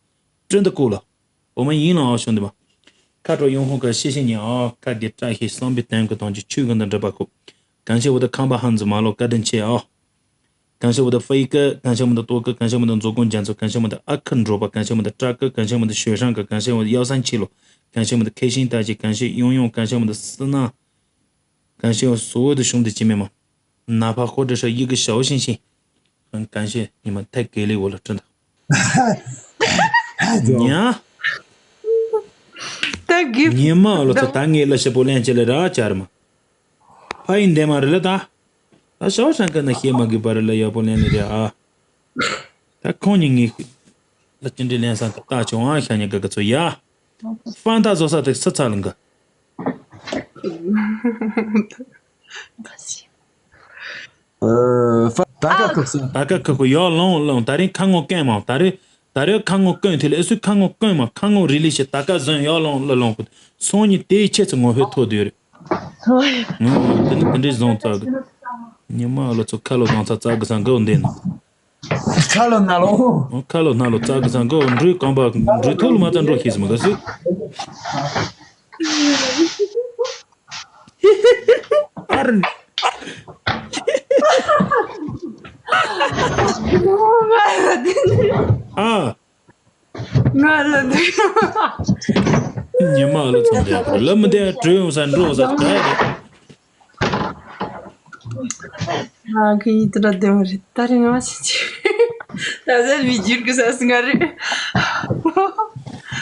真的够了。 我们赢了啊，兄弟们！看着永红哥，谢谢你啊！看给这些上边单个同志去跟他这把口，感谢我的康巴汉子马路高登切啊！感谢我的飞哥，感谢我们的多哥，感谢我们的左工讲座，感谢我们的阿肯卓巴，感谢我们的扎哥，感谢我们的雪山哥，感谢我们的幺三七路，感谢我们的开心大姐，感谢勇勇，感谢我们的思娜，感谢我所有的兄弟姐妹们，哪怕或者说一个小星星，很感谢你们，太给力我了，真的。 ཉ། ད་གི། ཉི་མ་ལོ་ཚོ་ད་ངས་ལ་ཞིབ་པོ་ལན་ཅི་ལ་ར་ཅར་མ། ཕ་ཡིན་འདས་མ་རེད་ལ་ད། ད་ཞའོ་ཧྲན་ཀ་ན་ཤེས་མ་གི་པ་རེད་ལ་ཡག་པོ་ལན་ནི་རེད་ཨ། ད་ཁོང་ཉིད་ངས་ལ་ཅི་འདྲི་ལན་སང་གི་ལྟ་བྱུང་ཨ་ཤ་ཉ་ག་ག་ཚོ་ཡ། ཧྥན་ཏ་བཟོ་ས་དེ་སི་ཚ་ལ་འགའ། ཨ། ད་ཀ་ཁུག་ས། ད་ཀ་ཁུག་གུ་ཡོ་ལོང་ལོང་ད་རིང་ཁ་ངོ་སྐོན་མ་ད་རེ། ད་རེ་ཁ་ངོ་སྐོན་དེ་ལ་ཨེ་སུའི་ཁ་ངོ་སྐོན་མ་ཁ་ངོ་རི་ལི་ཞེ་ད་ཀ་ཟོན་ཡོ་ལོང་ལ་ལོང་གུ་སོང་ཉི་དེའི་ཆེད་ཚུ་ངོ་ཧོད་ཐོ་དུས་རེད། ངོ་དེ་ནི་དེ་འདྲའི་བཟང་ཙག་གི། ཉི་མ་ལོ་ཚོ་ཁ་ལོ་བཟང་ཚ་ཙག་གི་སང་གོ་འདི་ན། ཁ་ལོ་ན་ལོ། ཁ་ལོ་ན་ལོ་ཙག་གི་སང་གོ་འགྲུལ་གང་པ་འགྲུལ་ཐོ་ལ་མ་ཙ་འགྲོ་ཤེས་སི་མ་ག་སི། ཨ་ར། ཨ། ང་ལ་འདི། ཉི་མ་ལ་ཚོང་རྒྱག་གི་ལ་མི་འདི་གྲོས་ཡོང་ས་འགྲོ་ས་ག་ཡ་རེད། ང་གི་ཡིད་ལ་འདི་མ་རེད་ད་རེད་ང་ཞིག་ཅིག་ད་ཟེར་མི་འགྱུར་གི་ས་སུ་ང་རེད།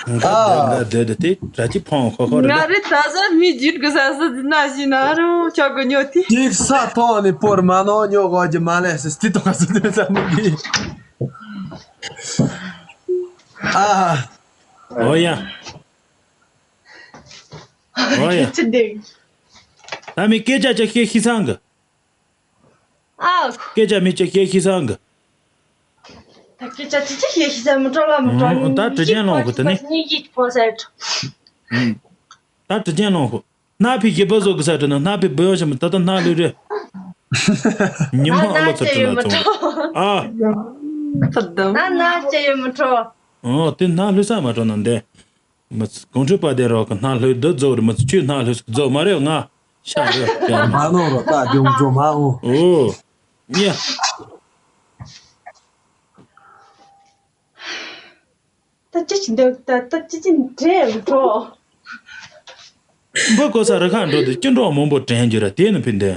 ང་ད་ང་སྡོད་དེ་དེ་ར་ཅི་ཕོང་ཁོ་ཁོ་རེད་ང་ད། རེད་ད་ཟེར་མི་འགྱུར་གི་ས་སུ་འདི་ན་ཞིག་ན་རུང་ཆོག་གི་ཉོ་དེ། ཅིག་ས་ཐོག་ནས་པོར་མ་ནོ་ཉོ་གོ་ཅི་མ་ལས་སི་སྟི་ཏོ་སི་ཏི་ས་མི་གི། ཨ། ཨོ་ཡ། ཨོ་ཡ། ཅི་འདེགས། ད་མི་སྐད་ཆ་ཅིག་བཤད་ཤི་སང་གི། ཨ། སྐད་ཆ་མི་ཅིག་བཤད་ཤི་སང་གི། ད་སྐད་ཆ་ཅི་ཅི་བཤད་ཤི་སང་མི་སྤྲོ་ལ་མི་སྤྲོ་ཨང་། ད་དྲི་ཅན་ལོང་གི་ད་ནི། ཉི་ཡིད་ཕོ་ཟེར། ཨང་། ད་དྲི་ཅན་ལོང་གི། སྣ་ཕི་ཞི་བ་བཟོ་གི་ས་དྲི་ན་སྣ་ཕི་བུ་ཡོ་ཞིམ་ད་ད་སྣ་ལུས་རེད། ཉི་མ་ཨ་ལོ་ཚ་དྲི་ན་ཚོང་། ཨ། ན་ན་ཅི་ཡོད་མི་འཕྲོ། ཨོ་དེ་སྣ་ལུས་ས་མ་འཕྲོ་ན་འདི། མི་ཚེ་གོང་ཁྲོས་པ་དེ་རོགས་ཀྱི་སྣ་ལུས་འདི་རྫོགས་རེད། མི་ཚེ་ཆུ་སྣ་ལུས་རྫོགས་མ་རེད་ང་ཤ་རེད་ཀྱང་། མ་ནོར་རོ་ད་རྒྱུང་རྒྱུ་མ་འོ། ཨོ། ཉ། ད་ཅི་ཅི་འདོད་ད་ད་ཅི་ཅི་འདྲེ་འགྲོ། འབུ་གོ་ས་རི་ཁ་འགྲོ་དུས་ཅི་འགྲོ་མང་པོ་དྲན་རྒྱུ་ར་དེ་ནི་ཕན་དེ།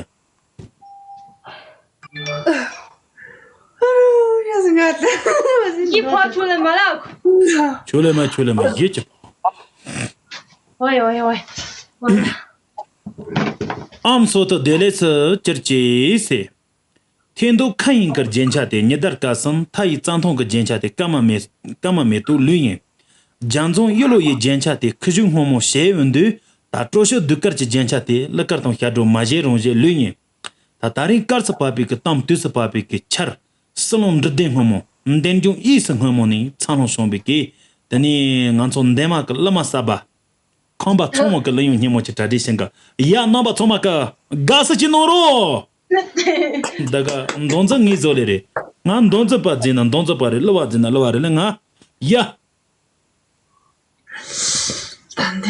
ཡི་ཕོ་ཆུ་ལས་མ་ལག་ཆུ་ལས་མ་ཆུ་ལས་མ་ཡི་ཅི་ཕོ། ཨོའི་ཨོའི་ཨོའི། ཨམ་སོ་ཏོ་བདེ་ལེགས་སུ་གྱུར་ཅིག་ཟེར། ཐེ་མདོ་ཁ་ཡིན་གི་རྒྱན་ཆ་དེ་ཉི་ཟླ་སྐར་གསུམ། མཐའ་ཡི་རྩྭ་ཐང་གི་རྒྱན་ཆ་དེ་སྐར་མ་མེ་སྐར་མ་མེ་ཏོག་ལུས་ཡིན། རྒྱ་མཚོ་གཡུ་ལོ་ཡི་རྒྱན་ཆ་དེ་ཁུ་བྱུག་སྔོན་མོ་ཞེས་འོན་དུས། ད་སྤྲོ་ཤོས་གདུགས་དཀར་གྱི་རྒྱན་ཆ་དེ་གླུ་དཀར་དང་ཞབས་བྲོ་མ་བཞེས་རང་བཞེས་ལུས་ཡིན། ད་ད་རིང་སྐར་ཚོགས་བབས་པའི་གི་གཏམ་དུས་སུ་བབས་པའི་གི་ཆར། བསིལ་རླུང་འབྲུ་ལྡན་སྔོན་མོ་འདན་ལྗོངས་གཡས་སུ་སྔོན་མོ་ནས་འཚར་ལོངས་བྱུང་བའི་གི། དེ་ནས་ང་ཚོ་འདན་མ་གི་གླུ་མ་གསར་པ། ཁམས་པ་ཚང་མ་གི་གླུ་དབྱངས་སྙན་མོ་ཅིག་གྲ་སྒྲིག་བྱེད་ག། ཡ། རྣམ་པ་ཚང་མ་གི་དགའ་བསུ་ཅིག་གནང་རོགས། ད་ག་མདོ་འཛིན་ངའི་བཟོ་ལས་རེད། ང་མདོ་འཛིན་པ་བརྫིས་ན་མདོ་འཛིན་པ་རེད། གླུ་བ་བརྫིས་ན་གླུ་བ་རེད་ལ། ང་ཡ།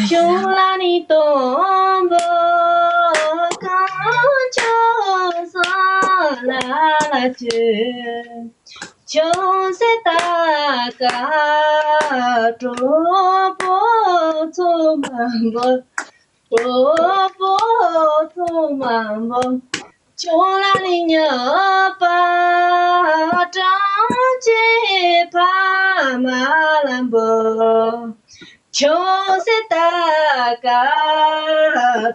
ཁྱུང་ལ་ནི་སྟོན་པོ་གང་བྱུང་སོང་ལ་ལ་ཅི། ཁྱུང་སེ་ད་ག་གྲོགས་པོ་ཚོ་མང་པོ། གྲོགས་པོ་ཚོ་མང་པོ། ཁྱུང་ལ་ནི་ཉོ་པ་གྲོང་ཁྱེར་ཕ་མ་ལ་འབོད། ཁྱུང་སེ་ད་ག་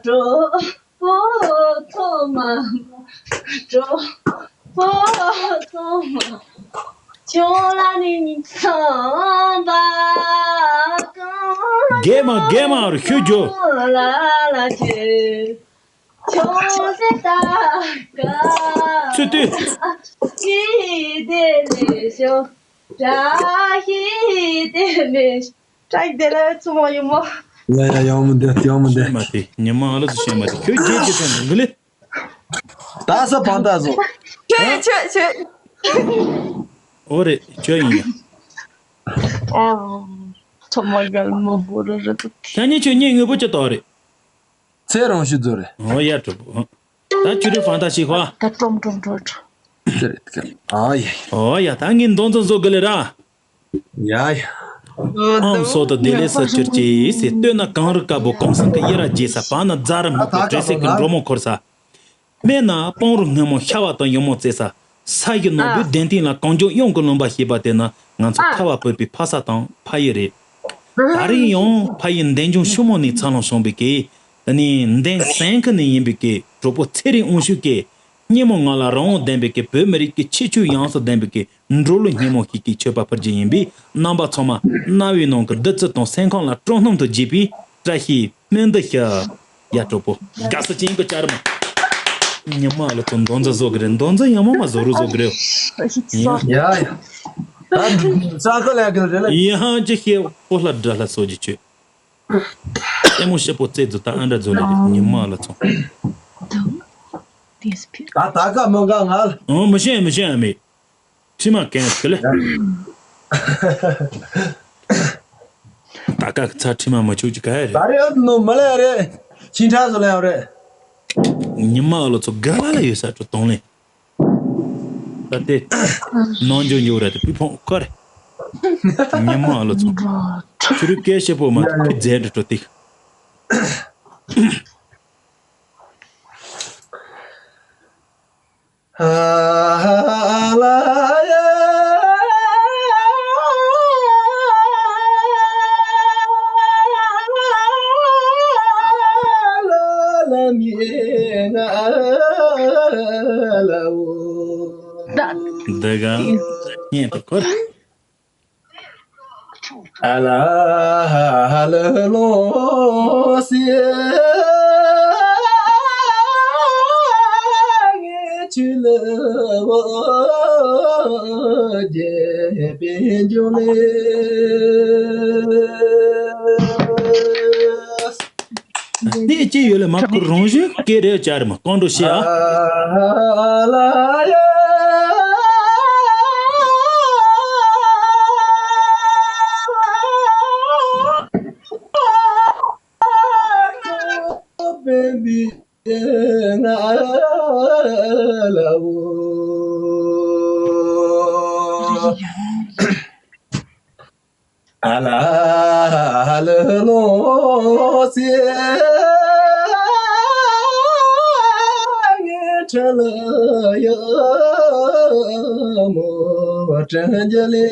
གྲོགས་པོ་ཚོ་མང་པོ། གྲོགས་པོ་ཚོ་མང་པོ། ཁྱུང་ལ་ནི་ཚངས་པ་གང་། རྒན་མ་རྒན་མ་ཤོད་རྒྱུ། ལ་ལ་ཁྱེར། ཁྱུང་སེ་ད་ག་ཚུལ་དུ། ཅི་དེ་ལས་ཤོ། བཀྲ་ཤིས་བདེ་ལེགས། བཀྲ་ཤིས་བདེ་ལེགས་བཙུན་མོ་ཡུ་མོ། ཡ་ཡ། ཡག་མོ་འདུག་ཡག་མོ་འདུག་ཤེས་མ་དེ་ཉི་མ་ཨ་ལོ་ཚོ་ཤེས་མ་དེ། ཁྱོད་རྒྱལ་གྱི་སོང་འདུག་ལེ། ད་ས་བང་ད་བཟོ། ཁྱོད་ཁྱོད་ཁྱོད། ཨོ་རེད། ཁྱོད་ཡིན་ཡ། ཨོ། ཐོག་མ་གལ་མོ་བོ་ར་ར་ཏུ། ཁྱེད་གཉིས་ཁྱོད་གཉིས་དངོས་པོ་ཅི་ཏོག་རེད། ཚེ་རང་ཤུ་ཛོ་རེད། ཨོ་ཡ་གྲོགས་པོ། ད་ཁྱོད་རེ་ཕན་ཐག་ཞིག་ཧ། ད་ཀྲོམ་ཀྲོམ་ཀྲོམ་ཀྲོམ། ཚེ་རེད་ཀ། ཨ་ཡ། ཨོ་ཡ། ད་ངས་མདོ་འཛིན་བཟོ་དགོས་ལེ་ར། ཡ་ཡ། ཨམ་སྲོག་ཏུ་བདེ་ལེགས་སུ་གྱུར་ཅིག་ཟེར། སྟོད་ན་གངས་རི་དཀར་པོ་གངས་སེང་གི་ཡུ་ར་རྒྱས་ས། བར་ན་རྫ་རི་སྨུག་པོ་དྲོད་སྲེག་གི་འབྲོག་མོ་འཁོར་ས། སྨད་ན་སྤང་རི་སྔོན་མོ་ཤ་བ་དང་ཡུ་མོ་རྩེ་ས། ས་གཞི་ནོར་བུའི་གདན་སྟེང་ལ་གངས་ལྗོངས་གཡང་གི་ལུང་པ་ཞེས་པ་དེ་ནི་ང་ཚོ་ཨ་ཁ་བ་བབས་པའི་ཕ་ས་དང་ཕ་ཡུལ་རེད། ད་རེས་ཡང་ཕ་ཡུལ་འདན་ལྗོངས་ཕྱི་མོ་ནས་འཚར་ལོངས་བྱུང་བའི་གི། དེ་ནས་འདན་སེང་ཁ་ནས་ཡིན་པའི་གི་གྲོགས་པོ་ཚེ་རིང་དབང་ཕྱུག་གིས། སྙན་མོ་ངག་ལ་རང་དབང་ལྡན་པའི་གི་བོད་མི་རིགས་ཀྱི་ཁྱད་ཆོས་ཡོངས་སུ་ལྡན་པའི་གི་འབྲོག་གླུ་སྙན་མོ་ཞིག་གི་མཆོད་པ་ཕུལ་རྒྱུ་ཡིན་པས། རྣམ་པ་ཚང་མ་རྣ་བའི་ནང་གི་བདུད་རྩི་དང་སེམས་ཁམས་ལ་དྲོད་སྣུམ་དུ་བགྱིས་པའི་བཀྲ་ཤིས་སྨོན་འདུན་ཞུ། ཡ་གྲོགས་པོ། དགའ་བསུ་ཅན་གྱི་བཅར་མ། ཉི་མ་ཨ་ལོ་ཚོ་མདོ་འཛིན་བཟོ་གི་རེད། མདོ་འཛིན་ཡང་མ་མ་བཟོ་རུ་བཟོ་གི་རེད། ཡ་ཡ། ད་ས་ཁ་ལ་གི་རེད་ལ། ཡ་ཧང་ཅི་ཤེས་པོ་ལྷ་དགྲ་ལྷ་སོགས་ཀྱི་ཆོས། ལྟད་མོ་ཞིབ་པོ་རྩེ་རྫུ་ད་ཨ་འདྲ་རྫུ་ལེ་རེད། ཉི་མ་ཨ་ལོ་ཚོ། ད་ད་ག་མ་ག་ང་། ཨོ་མི་ཤེས་མི་ཤེས་ཨ་མེད། ཁྲིམས་མ་གན་གི་ལེ། ད་ཀ་ཚ་ཁྲིམས་མ་མ་ཆུག་ཅི་ག་ཡ་རེད། ད་རེད་ནོ་མ་ལེ་རེད། ཕྱིན་ཁྲ་བཟོ་ལེ་ཡ་རེད། ཉི་མ་ཨ་ལོ་ཚོ་ག་ལ་ལ་ཡོད་ས་འགྲོ་གཏོང་ལེ། ད་ལྟའི་ནང་འཇོག་འཇོག་ར་དེ་པི་ཕོང་ཁ་རེད། ཉི་མ་ཨ་ལོ་ཚོ་ཆུ་རུ་སྐད་ཤེས་པོ་མ་ཁུ་རྫས་འགྲོ་འགྲོ་ཏིག་འདི་ག་སྙན་པོ་ཁོ་ར། ཨ་ལ་ལ་ལོ་སི་ངའི་ཆུ་ལ་བོ་རྒྱལ་པན་ཇོ་ལེ། ནི་ཅི་ཡོད་ལ་མ་ཁུ་རང་བཞིན་སྐད་རེ་བཅར་མ་གང་འགྲོ་ཤི་ཨ། ཨ་ལ་ལ་ལོ་སི་ངའི་ཁྲ་ལ་ཡ་མོ་དྲན་རྒྱ་ལེ།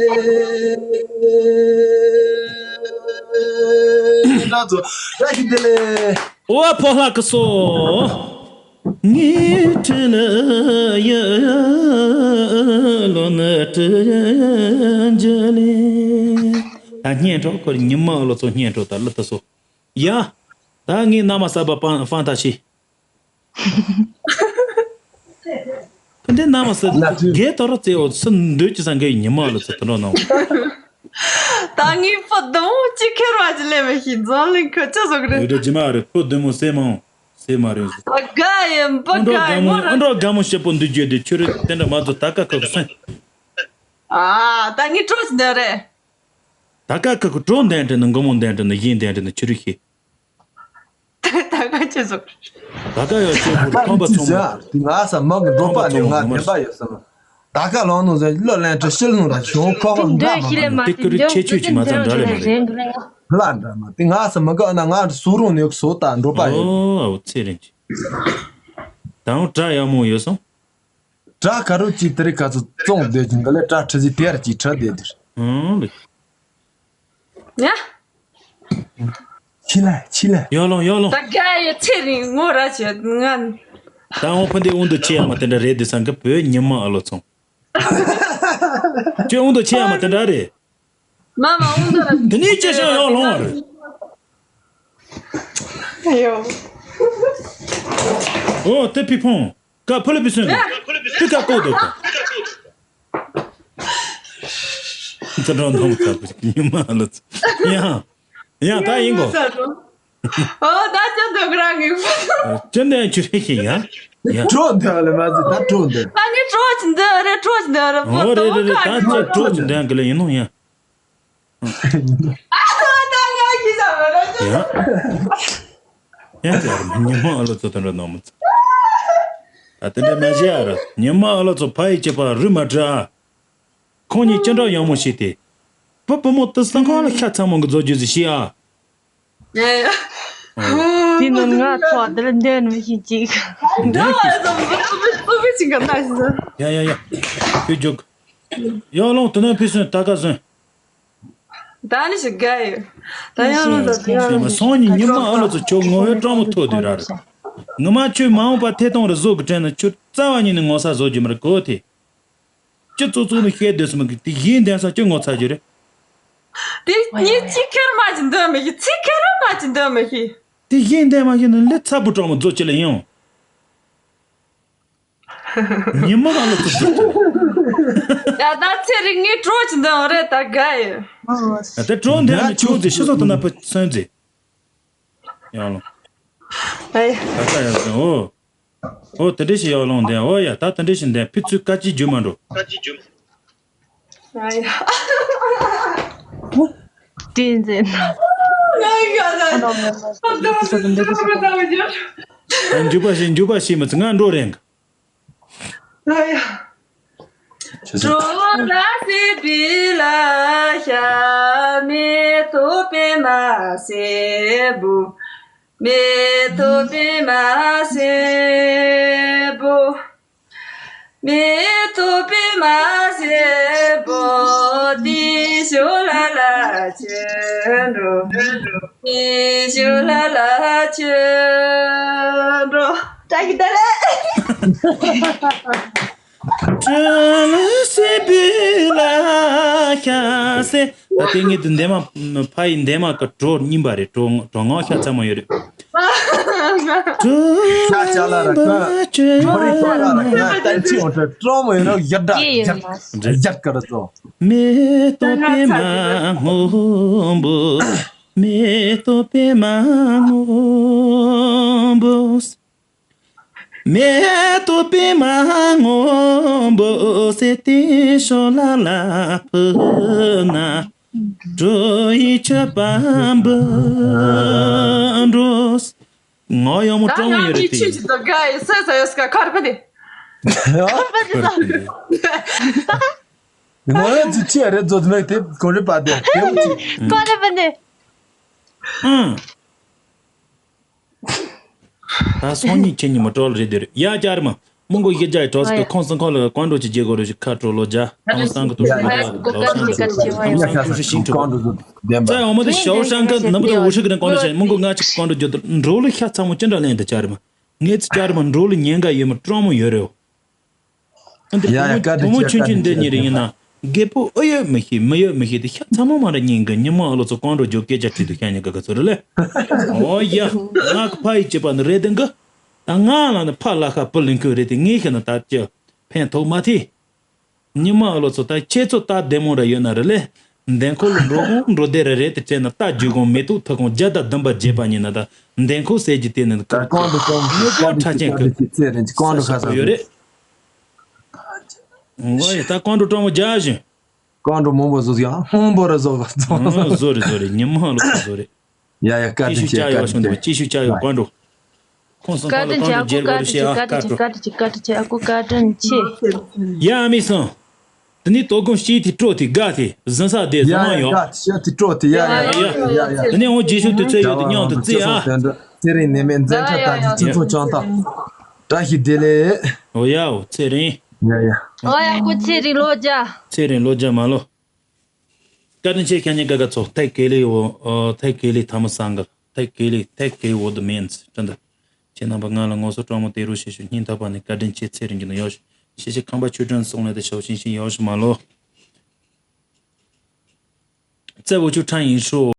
ད་ཚོ་ད་ཤི་དེ་ལེ། ཨོ་ཕོ་ལྷ་ཀི་སོ། ངའི་དྲིན་ལ་ཡ་ལོ་ནི་དྲིན་འཇལ་ལེ། ད་སྙན་གྲགས་ཁོར་ཉི་མ་ལོ་ཚོ་སྙན་གྲགས་ད་ལི་ད་སོ། ཡ། ད་ངའི་མནའ་མ་གསར་པ་ཕན་ཕན་ཐ་ཤི། ད་འདི་མནའ་མ་གསར་རྒས་ད་རོ་ཙེ་འོ་སུ་འདོད་ཀྱི་ས་འགའི་ཉི་མ་ལོ་ཚོ་ད་རོ་ནང་། ད་ངའི་ཕོ་བདེ་མོ་གཅིག་ཁྱེར་བ་ཅི་ལས་མི་ཤེས། འཛམ་གླིང་ཁྱོད་ཅི་བཟོ་གི་རེད། ཡོད་རེད། རྗེས་མ་རེད། ཕོ་བདེ་མོ་སེ་མང་སེ་མ་རེད། ད་དགའ་ཡི་འབུ་ཨ་འགྲོ་དགའ་ཡི་དགའ་མོ། ངོ་ཨ་ར་འགྲོ་དགའ་མོ་ཞེ་པོ་འདི་བརྗོད་དེ་ཁྱོད་རེད། དེ་འདྲ་མ་བཟོ། ད་ཀ་ཁ་གི་སོན། ཨ་ད་ངའི་གྲོགས་ཅི་འདོད་རེད། ད་ཀ་ཁ་གི་གྲོགས་འདན་དྲན་ནི་མགོ་མོ་འདན་དྲན་ནི་གཞན་འདན་དྲན་ནི་ཁྱོད་རེད་ཤེས། ད་ག་ཅི་བཟོ། ད་ག་ཡོད་ཅེས་བུ་ཁོམ་པ་ཚོང་མ། དེ་ང་ས་མ་གི་འགྲོ་པ་ནི་ང་ངན་པ་ཡོད་སམ། ད་ག་ལོང་ནོ་ཟེར་བློ་ལན་ཁྲི་ཤིལ་ནོ་ར་བྱུང་ཁོ་བ་འདྲ་མ་ནོ། དེ་ཀུ་རི་ཆེ་ཆོས་ཅིག་མ་ཚང་འདྲ་རེད་མ་རེད། ལ་འདྲ་མ་དེ་ང་ས་མ་གི་ཨ་ན་ང་སུ་རུང་ནི་སོ་ད་འགྲོ་པ་ཡོད། ཨོ་ཨོ་ཚེ་རིང་ཅི། ད་འོ་དྲ་ཡག་མོ་ཡོད་སོང་། དྲ་ཁ་རུ་ཅི་དེ་རི་ཁ་ཚུ་བཙོང་བསྡད་ཀྱི་འགི་ལེ་དྲ་ཁྲི་ཟི་དེར་ཅི་ཁྲ་བསྡད་དེར། ཨང་ལེ། ཡ། ཆི་ལ་ཆི་ལ། ཡོ་ལོང་ཡོ་ལོང་། ད་ག་ཡོད་ཚེ་རིང་ངོ་ར་ཆེ་ང་། ད་འོང་ཕ་འདི་འོང་དུ་ཆེ་ཡ་མ་དེ་འདྲ་རེད་དེ་སང་གི་བོད་ཉི་མ་ཨ་ལོ་ཚོང་། ཁྱོད་འོང་དུ་ཆེ་ཡ་མ་དེ་འདྲ་རེད། མ་མ་འོང་དུ་ར། དེ་ནས་ཅི་ཞིག་ཡོ་ལོང་བ་རེད། ཡོ། ཨོ་དེ་ཕི་ཕོང་། ཀ་ཕུ་ལ་པི་སོན་ནི། ཕི་ཀ་ཀོ་དོ་ཀ། ཙི་འགྲོ་འདོམ་ཚ་པུ་ཉི་མ་ལ་ཚ། ཡ། ཡ་ད་ཡིན་གོ། ཨོ་ད་ཅི་འདོད་གི་རང་གི། ཅི་འདོད་ཅི་རེད་ཤེས་ཡ། ཡ། གྲོ་འདོད་ལ་མ་ཟི་ད་གྲོ་འདོད། ད་ནི་གྲོ་ཅི་འདོད་རེད་གྲོ་ཅི་འདོད་རེད། ཨོ་རེད་རེད་རེད། ད་ཅི་གྲོ་ཅི་འདོད་གི་ལ་ཡིན་ནོ་ཡ། ཡ། ཡ་ཡ་ཉི་མ་ཨ་ལོ་ཚོ་དེ་འདྲ་ནོར་མི་ཚོ། ད་དེ་འདྲ་མ་བྱེད་ཨ་ར། ཉི་མ་ཨ་ལོ་ཚོ་ཕ་ཡི་སྐྱེས་པ་རུ་མ་འདྲ། ཁོང་གཉིས་ཅི་འདྲ་ཡག་མོ་ཞིག་སྟེ། བུ་བུ་མོ་དེ་སང་ཁང་ལ་ཤ་ཚ་མོ་གི་བཟོ་རྒྱུ་ཟིག་ཤི་ཨ། ཡ་ཡ། དེ་ནི་ང་ཚོ་འདིར་འདོན་མི་ཤེས་ཅིག་འདོན་ཤེས། ཡ་ཡ་ཡ། ཁྱོད་རྒྱུགས། ཡོ་ལོང་དུ་ནས་ཕི་སོན་ད་ག་སོན། ད་ནི་ཞིག་དགའ་ཡོད། ད་ཡང་ལོང་ད་ཡང་ལོང་། སང་ཉིན་ཉི་མ་ཨ་ལོ་ཚོ་ཁྱོད་ངོ་བོའི་སྤྲང་མོ་ཐོག་དུས་ར་རེད། ངི་མ་ཁྱོད་མ་འོངས་པ་ཐད་གཏོང་རུ་བཟོ་གི་དྲན་ན་ཁྱོད་རྩ་བ་ཉིད་ནས་ངོ་ཚ་བཟོ་རྒྱུ་མ་རེད་གོ་དེ། ཅི་ཙོ་ཙོ་ནི་བཤད་སྡོད་སོང་མི་གི་དེ་གཞན་འདན་ས་ཅི་ངོ་ཚ་རྒྱུ་རེད། དེ་ཉིད་ཅི་ཁེར་མ་ཅི་འདོན་མི་ཤེས། ཚིག་ཁེར་མ་ཅི་འདོན་མི་ཤེས། དེ་གཞན་འདན་མ་ཤེས་ནི་ལས་ཚ་བུ་སྤྲང་མོ་བཟོ་ཅི་ལ་ཡིན། ཉི་མ་གང་ལ་ཐུག་ཐུག་ཐུག་ཡ་ད་ཚེ་རིང་ངའི་གྲོགས་ཅི་འདོན་རེད་ད་དགའ་ཡོད། ཡ་ད་གྲོགས་འདན་མི་ཆུང་ཟེ་ཤི་སོགས་དུ་ན་ཕུ་སོན་ཟེ། ཡང་ལོ། ཨེ། ད་ལྟ་ཡང་སོན་ཨོ། ཨོ་དེ་འདྲ་ཞིག་ཡག་ལོང་ལྡན། ཨོ་ཡ་ད་དེ་འདྲ་ཞིག་ལྡན་ཕི་ཚུལ་བཀའ་ཅི་བརྗོད་མ་འགྲོ། ཨ་ཡ། བསྟན་འཛིན། ང་ཡ་ད། ཨ་ནོ་མེ་མ། ཨ་ད་ད་ད་ད་ད་ད་ད། འཇུག་པ་ཞིག་འཇུག་པ་ཞིག་མི་ཚེ་ང་འགྲོ་རེད། ཨ་ཡ། ཁྱེད་ཚོ། གྲོ་ལ་སེ་བི་ལ་ཤ་མེ་ཏོ་པེ་མ་སེ་བུ། མེ་ཏོ་པེ་མ་སེ་བུ། མེ་ཏོ་པེ་མ་སེ་བུ། ཏི་ཤོ་ལ་ལ་ཆེ་འགྲོ། ཏི་ཤོ་ལ་ལ་ཆེ་འགྲོ། ཏྲ་གི་ཏ་ལེ། གྲོ་ལ་སེ་བི་ལ་ཤ་སེ། ད་ལྟའི་ངེད་དུ་འདན་མ་ཕ་ཡི་འདན་མ་གི་གྲོ་རྙིང་པ་རེད། གྲོ་གྲོ་ངོ་ཤ་ཚ་མོ་ཡོད་རེད། ཤ་ཅ་ལ་ར་ཁ། ཁོ་རི་ཁོ་ལ་ར་ཁ་ཏན་ཅི་འོ་ཏྲ་གྲོ་མོ་ཡོད་ན་ཡར་ད་ཡར་ཡར་ཀ་ར་ཚོ། མེ་ཏོག་པད་མ་སྔོན་པོ། མེ་ཏོག་པད་མ་སྔོན་པོ། མེ་ཏོག་པད་མ་སྔོན་པོ་ཟེར་ཏེ་ཤོ་ལ་ལ་ཕུ་ན་གྲོ་ཡི་མཆོད་པ་འབུལ་འགྲོ། ང་ཡག་མོ་སྤྲང་མོ་ཡོད་རེད་དེ། ད་ང་ཆུ་ཅི་དོ་ག་ཡི་སེ་ས་ཡོད་སྐ་ཁར་པ་དེ། ང་ཡག་ཅི་ཅི་རེད་ཛོད་མེད་དེ་གོ་རེ་པ་དེ་དེ་མོ་ཅི། ཁར་པ་དེ། ཨང་། ད་སང་ཉིན་ཁྱེད་ཉིན་མོ་གྲོལ་རེད་དེ་རེད་ཡ་ཅར་མ། མོ་མགོ་ཡི་རྒྱ་ཡི་གྲོགས་སུ་ཁོང་སང་ཁོང་ལ་ཀོང་ཀྲོ་ཅི་རྒྱལ་གོ་རུ་ཞིག་ཁ་གྲོ་ལོ་རྒྱ་ཨང་སང་གི་ཐུག་ཞིག་ལོ་རྒྱ་ལོ་སང་གི་ཐུག་ཞིག་ཨང་སང་ཐུག་ཞིག་ཤིང་ཁྲོ། ཙ་ཡང་མོ་དེ་ཞའོ་ཧྲང་གི་ནམ་དུ་འུ་ཧྲི་གི་ནས་ཀོང་ཀྲོ་ཆེ་མོ་མགོ་ང་ཅིག་ཀོང་ཀྲོ་རྒྱུ་དུ་འགྲོ་ལུ་ཤ་ཚ་མོ་ཅི་འདྲ་ལེན་དུ་ཅར་མ་ངེད་ཚི་ཅར་མ་འགྲོ་ལུ་ཉེན་ཁ་ཡོད་མ་སྤྲང་མོ་ཡོད་རེད། ཨ་འདི་ཡ་ཡ་བུ་མོ་བུ་མོ་ཆུང་ཆུང་འདི་གཉིས་རེ་ཡིན་ན་རྒད་པོ་ཨེ་ཡོད་མི་ཤེས་མི་ཡོད་མི་ཤེས་དེ་ཤ་ཚ་མོ་མ་རེད་སྙིང་གི་ཉི་མ་ཨ་ལོ་ཚོ་ཀོང་ཀྲོ་རྒྱུ་སྐད་ཆ་དྲིས་དུ་ཤ་ཉེ་ག་ག་ཚོ་རེད་ལེ། ཨོ་ཡ། ང་གི་ཕ་ཡི་བྱེད་པ་ནི་རེད་དེ་གི། ད་ང་ལ་ནི་ཕ་ལ་ཁ་བུ་ལིང་ཁུ་རེད་དེ་ངས་ཤེས་ན་ད་ཅི་ཕན་ཐོགས་མ་ཐེ། ཉི་མ་ཨ་ལོ་ཚོ་ད་ཁྱེད་ཚོ་ད་བདེ་མོ་ར་ཡོད་ན་རེད་ལེ། འདན་ཁོ་ལ་འགྲོ་གོང་འགྲོ་དེ་རེ་རེ་དེ་སྤྲད་ན་རྟ་རྒྱུག་གོང་མེ་ཏོག་ཐུག་གོང་བརྒྱ་དང་བདུན་པ་བརྒྱད་པ་ཉིད་ན་ད་འདན་ཁོ་ཟེར་གྱི་དེ་ནི་ད་ཀོང་འགྲོ་ཀོང་འགྲོ་ཀོང་འགྲོ་ཁྲ་ཆེན་ཀོང་འགྲོ་ཁ་ས་ཡོད་རེད། ངོ་ཡི་ད་ཀོང་འགྲོ་སྤྲང་མོ་རྒྱག་བཞིན། ཀོང་འགྲོ་མང་པོ་བཟོ་ཡང་ཧོང་པོ་ར་བཟོ་བ་བཟོ། ཨང་བཟོ་རེད་བཟོ་རེད། ཉི་མ་ལོ་བཟོ་རེད། ཡ་ཡ་བཀའ་དྲིན་ཆེ། བཀའ་དྲིན་ཆེ། ཅི་ཞུ་བྱ་ཡོད་ཀོང་འགྲོ། ཁོང་སང་ཁོང་ལ་ཀོང་འགྲོ་རྒྱལ་བ་རུ་ཤེས་ཨ་བཀའ་དྲིན་ཆེ། བཀའ་དྲིན་ཆེ། བཀའ་དྲིན་ཆེ། ཨ་ཁུ་བཀའ་དྲིན་ཆེ། ཡ་ཨ་མི་སང་། དེ་ནི་དོ་དགོང་སྐྱིད་དེ་སྤྲོ་དེ་དགའ་དེ་ཟིན་ས་དེ་ཟ་མ་ཡོད། ཡ་ཡ་དེ་སྤྲོ་དེ་ཡ་ཡ་ཡ་ཡ། དེ་ནི་འོང་རྗེས་ཤུལ་དུ་ཚེ་ཡོད་དེ་མཉམ་དུ་བརྩི་ཨ། དེ་རིང་ནས་མེད་འཛིན་གྲྭ་ལྟ་གི་ཁྱིམ་ཚང་བྱང་ཐང་། བཀྲ་ཤིས་བདེ་ལེགས། འོ་ཡ་འོ་ཚེ་རིང་། ཡ་ཡ། འོ་ཡ་ཁུ་ཚེ་རིང་ལོ་བརྒྱ། ཚེ་རིང་ལོ་བརྒྱ་མ་ལོ། བཀའ་དྲིན་ཆེ་ཁྱེད་གཉིས་ཀ་ག་ཚོ་ཐེག་གེ་ལི་འོ་ཐེག་གེ་ལི་ཐ་མ་སང་ག་ཐེག་གེ་ལི་ཐེག་གེ་འོ་དུ་མེན་སི་ཀྲན་ད། ཁྱེད་རྣམ་པ་ང་ལ་ངོ་སོ་སྤྲང་མོ་དེ་རུ་ཤེས་ཤུ་སྙིང་ཐག་པ་ནས་བཀའ་དྲིན་ཆེ། ཚེ་རིང་གི་ནང་ཡོད་ཤེས་ཤེས་ཁང་པ་ཆུ་ཀྲན་སོང་ལས་དེ་ཞའོ་ཤིང་ཤིང་ཡོད་ཤུ་མ་ལོ། རྩེ་བོ་ཆུ་ཁྲང་ཡིན་ཧྲོ།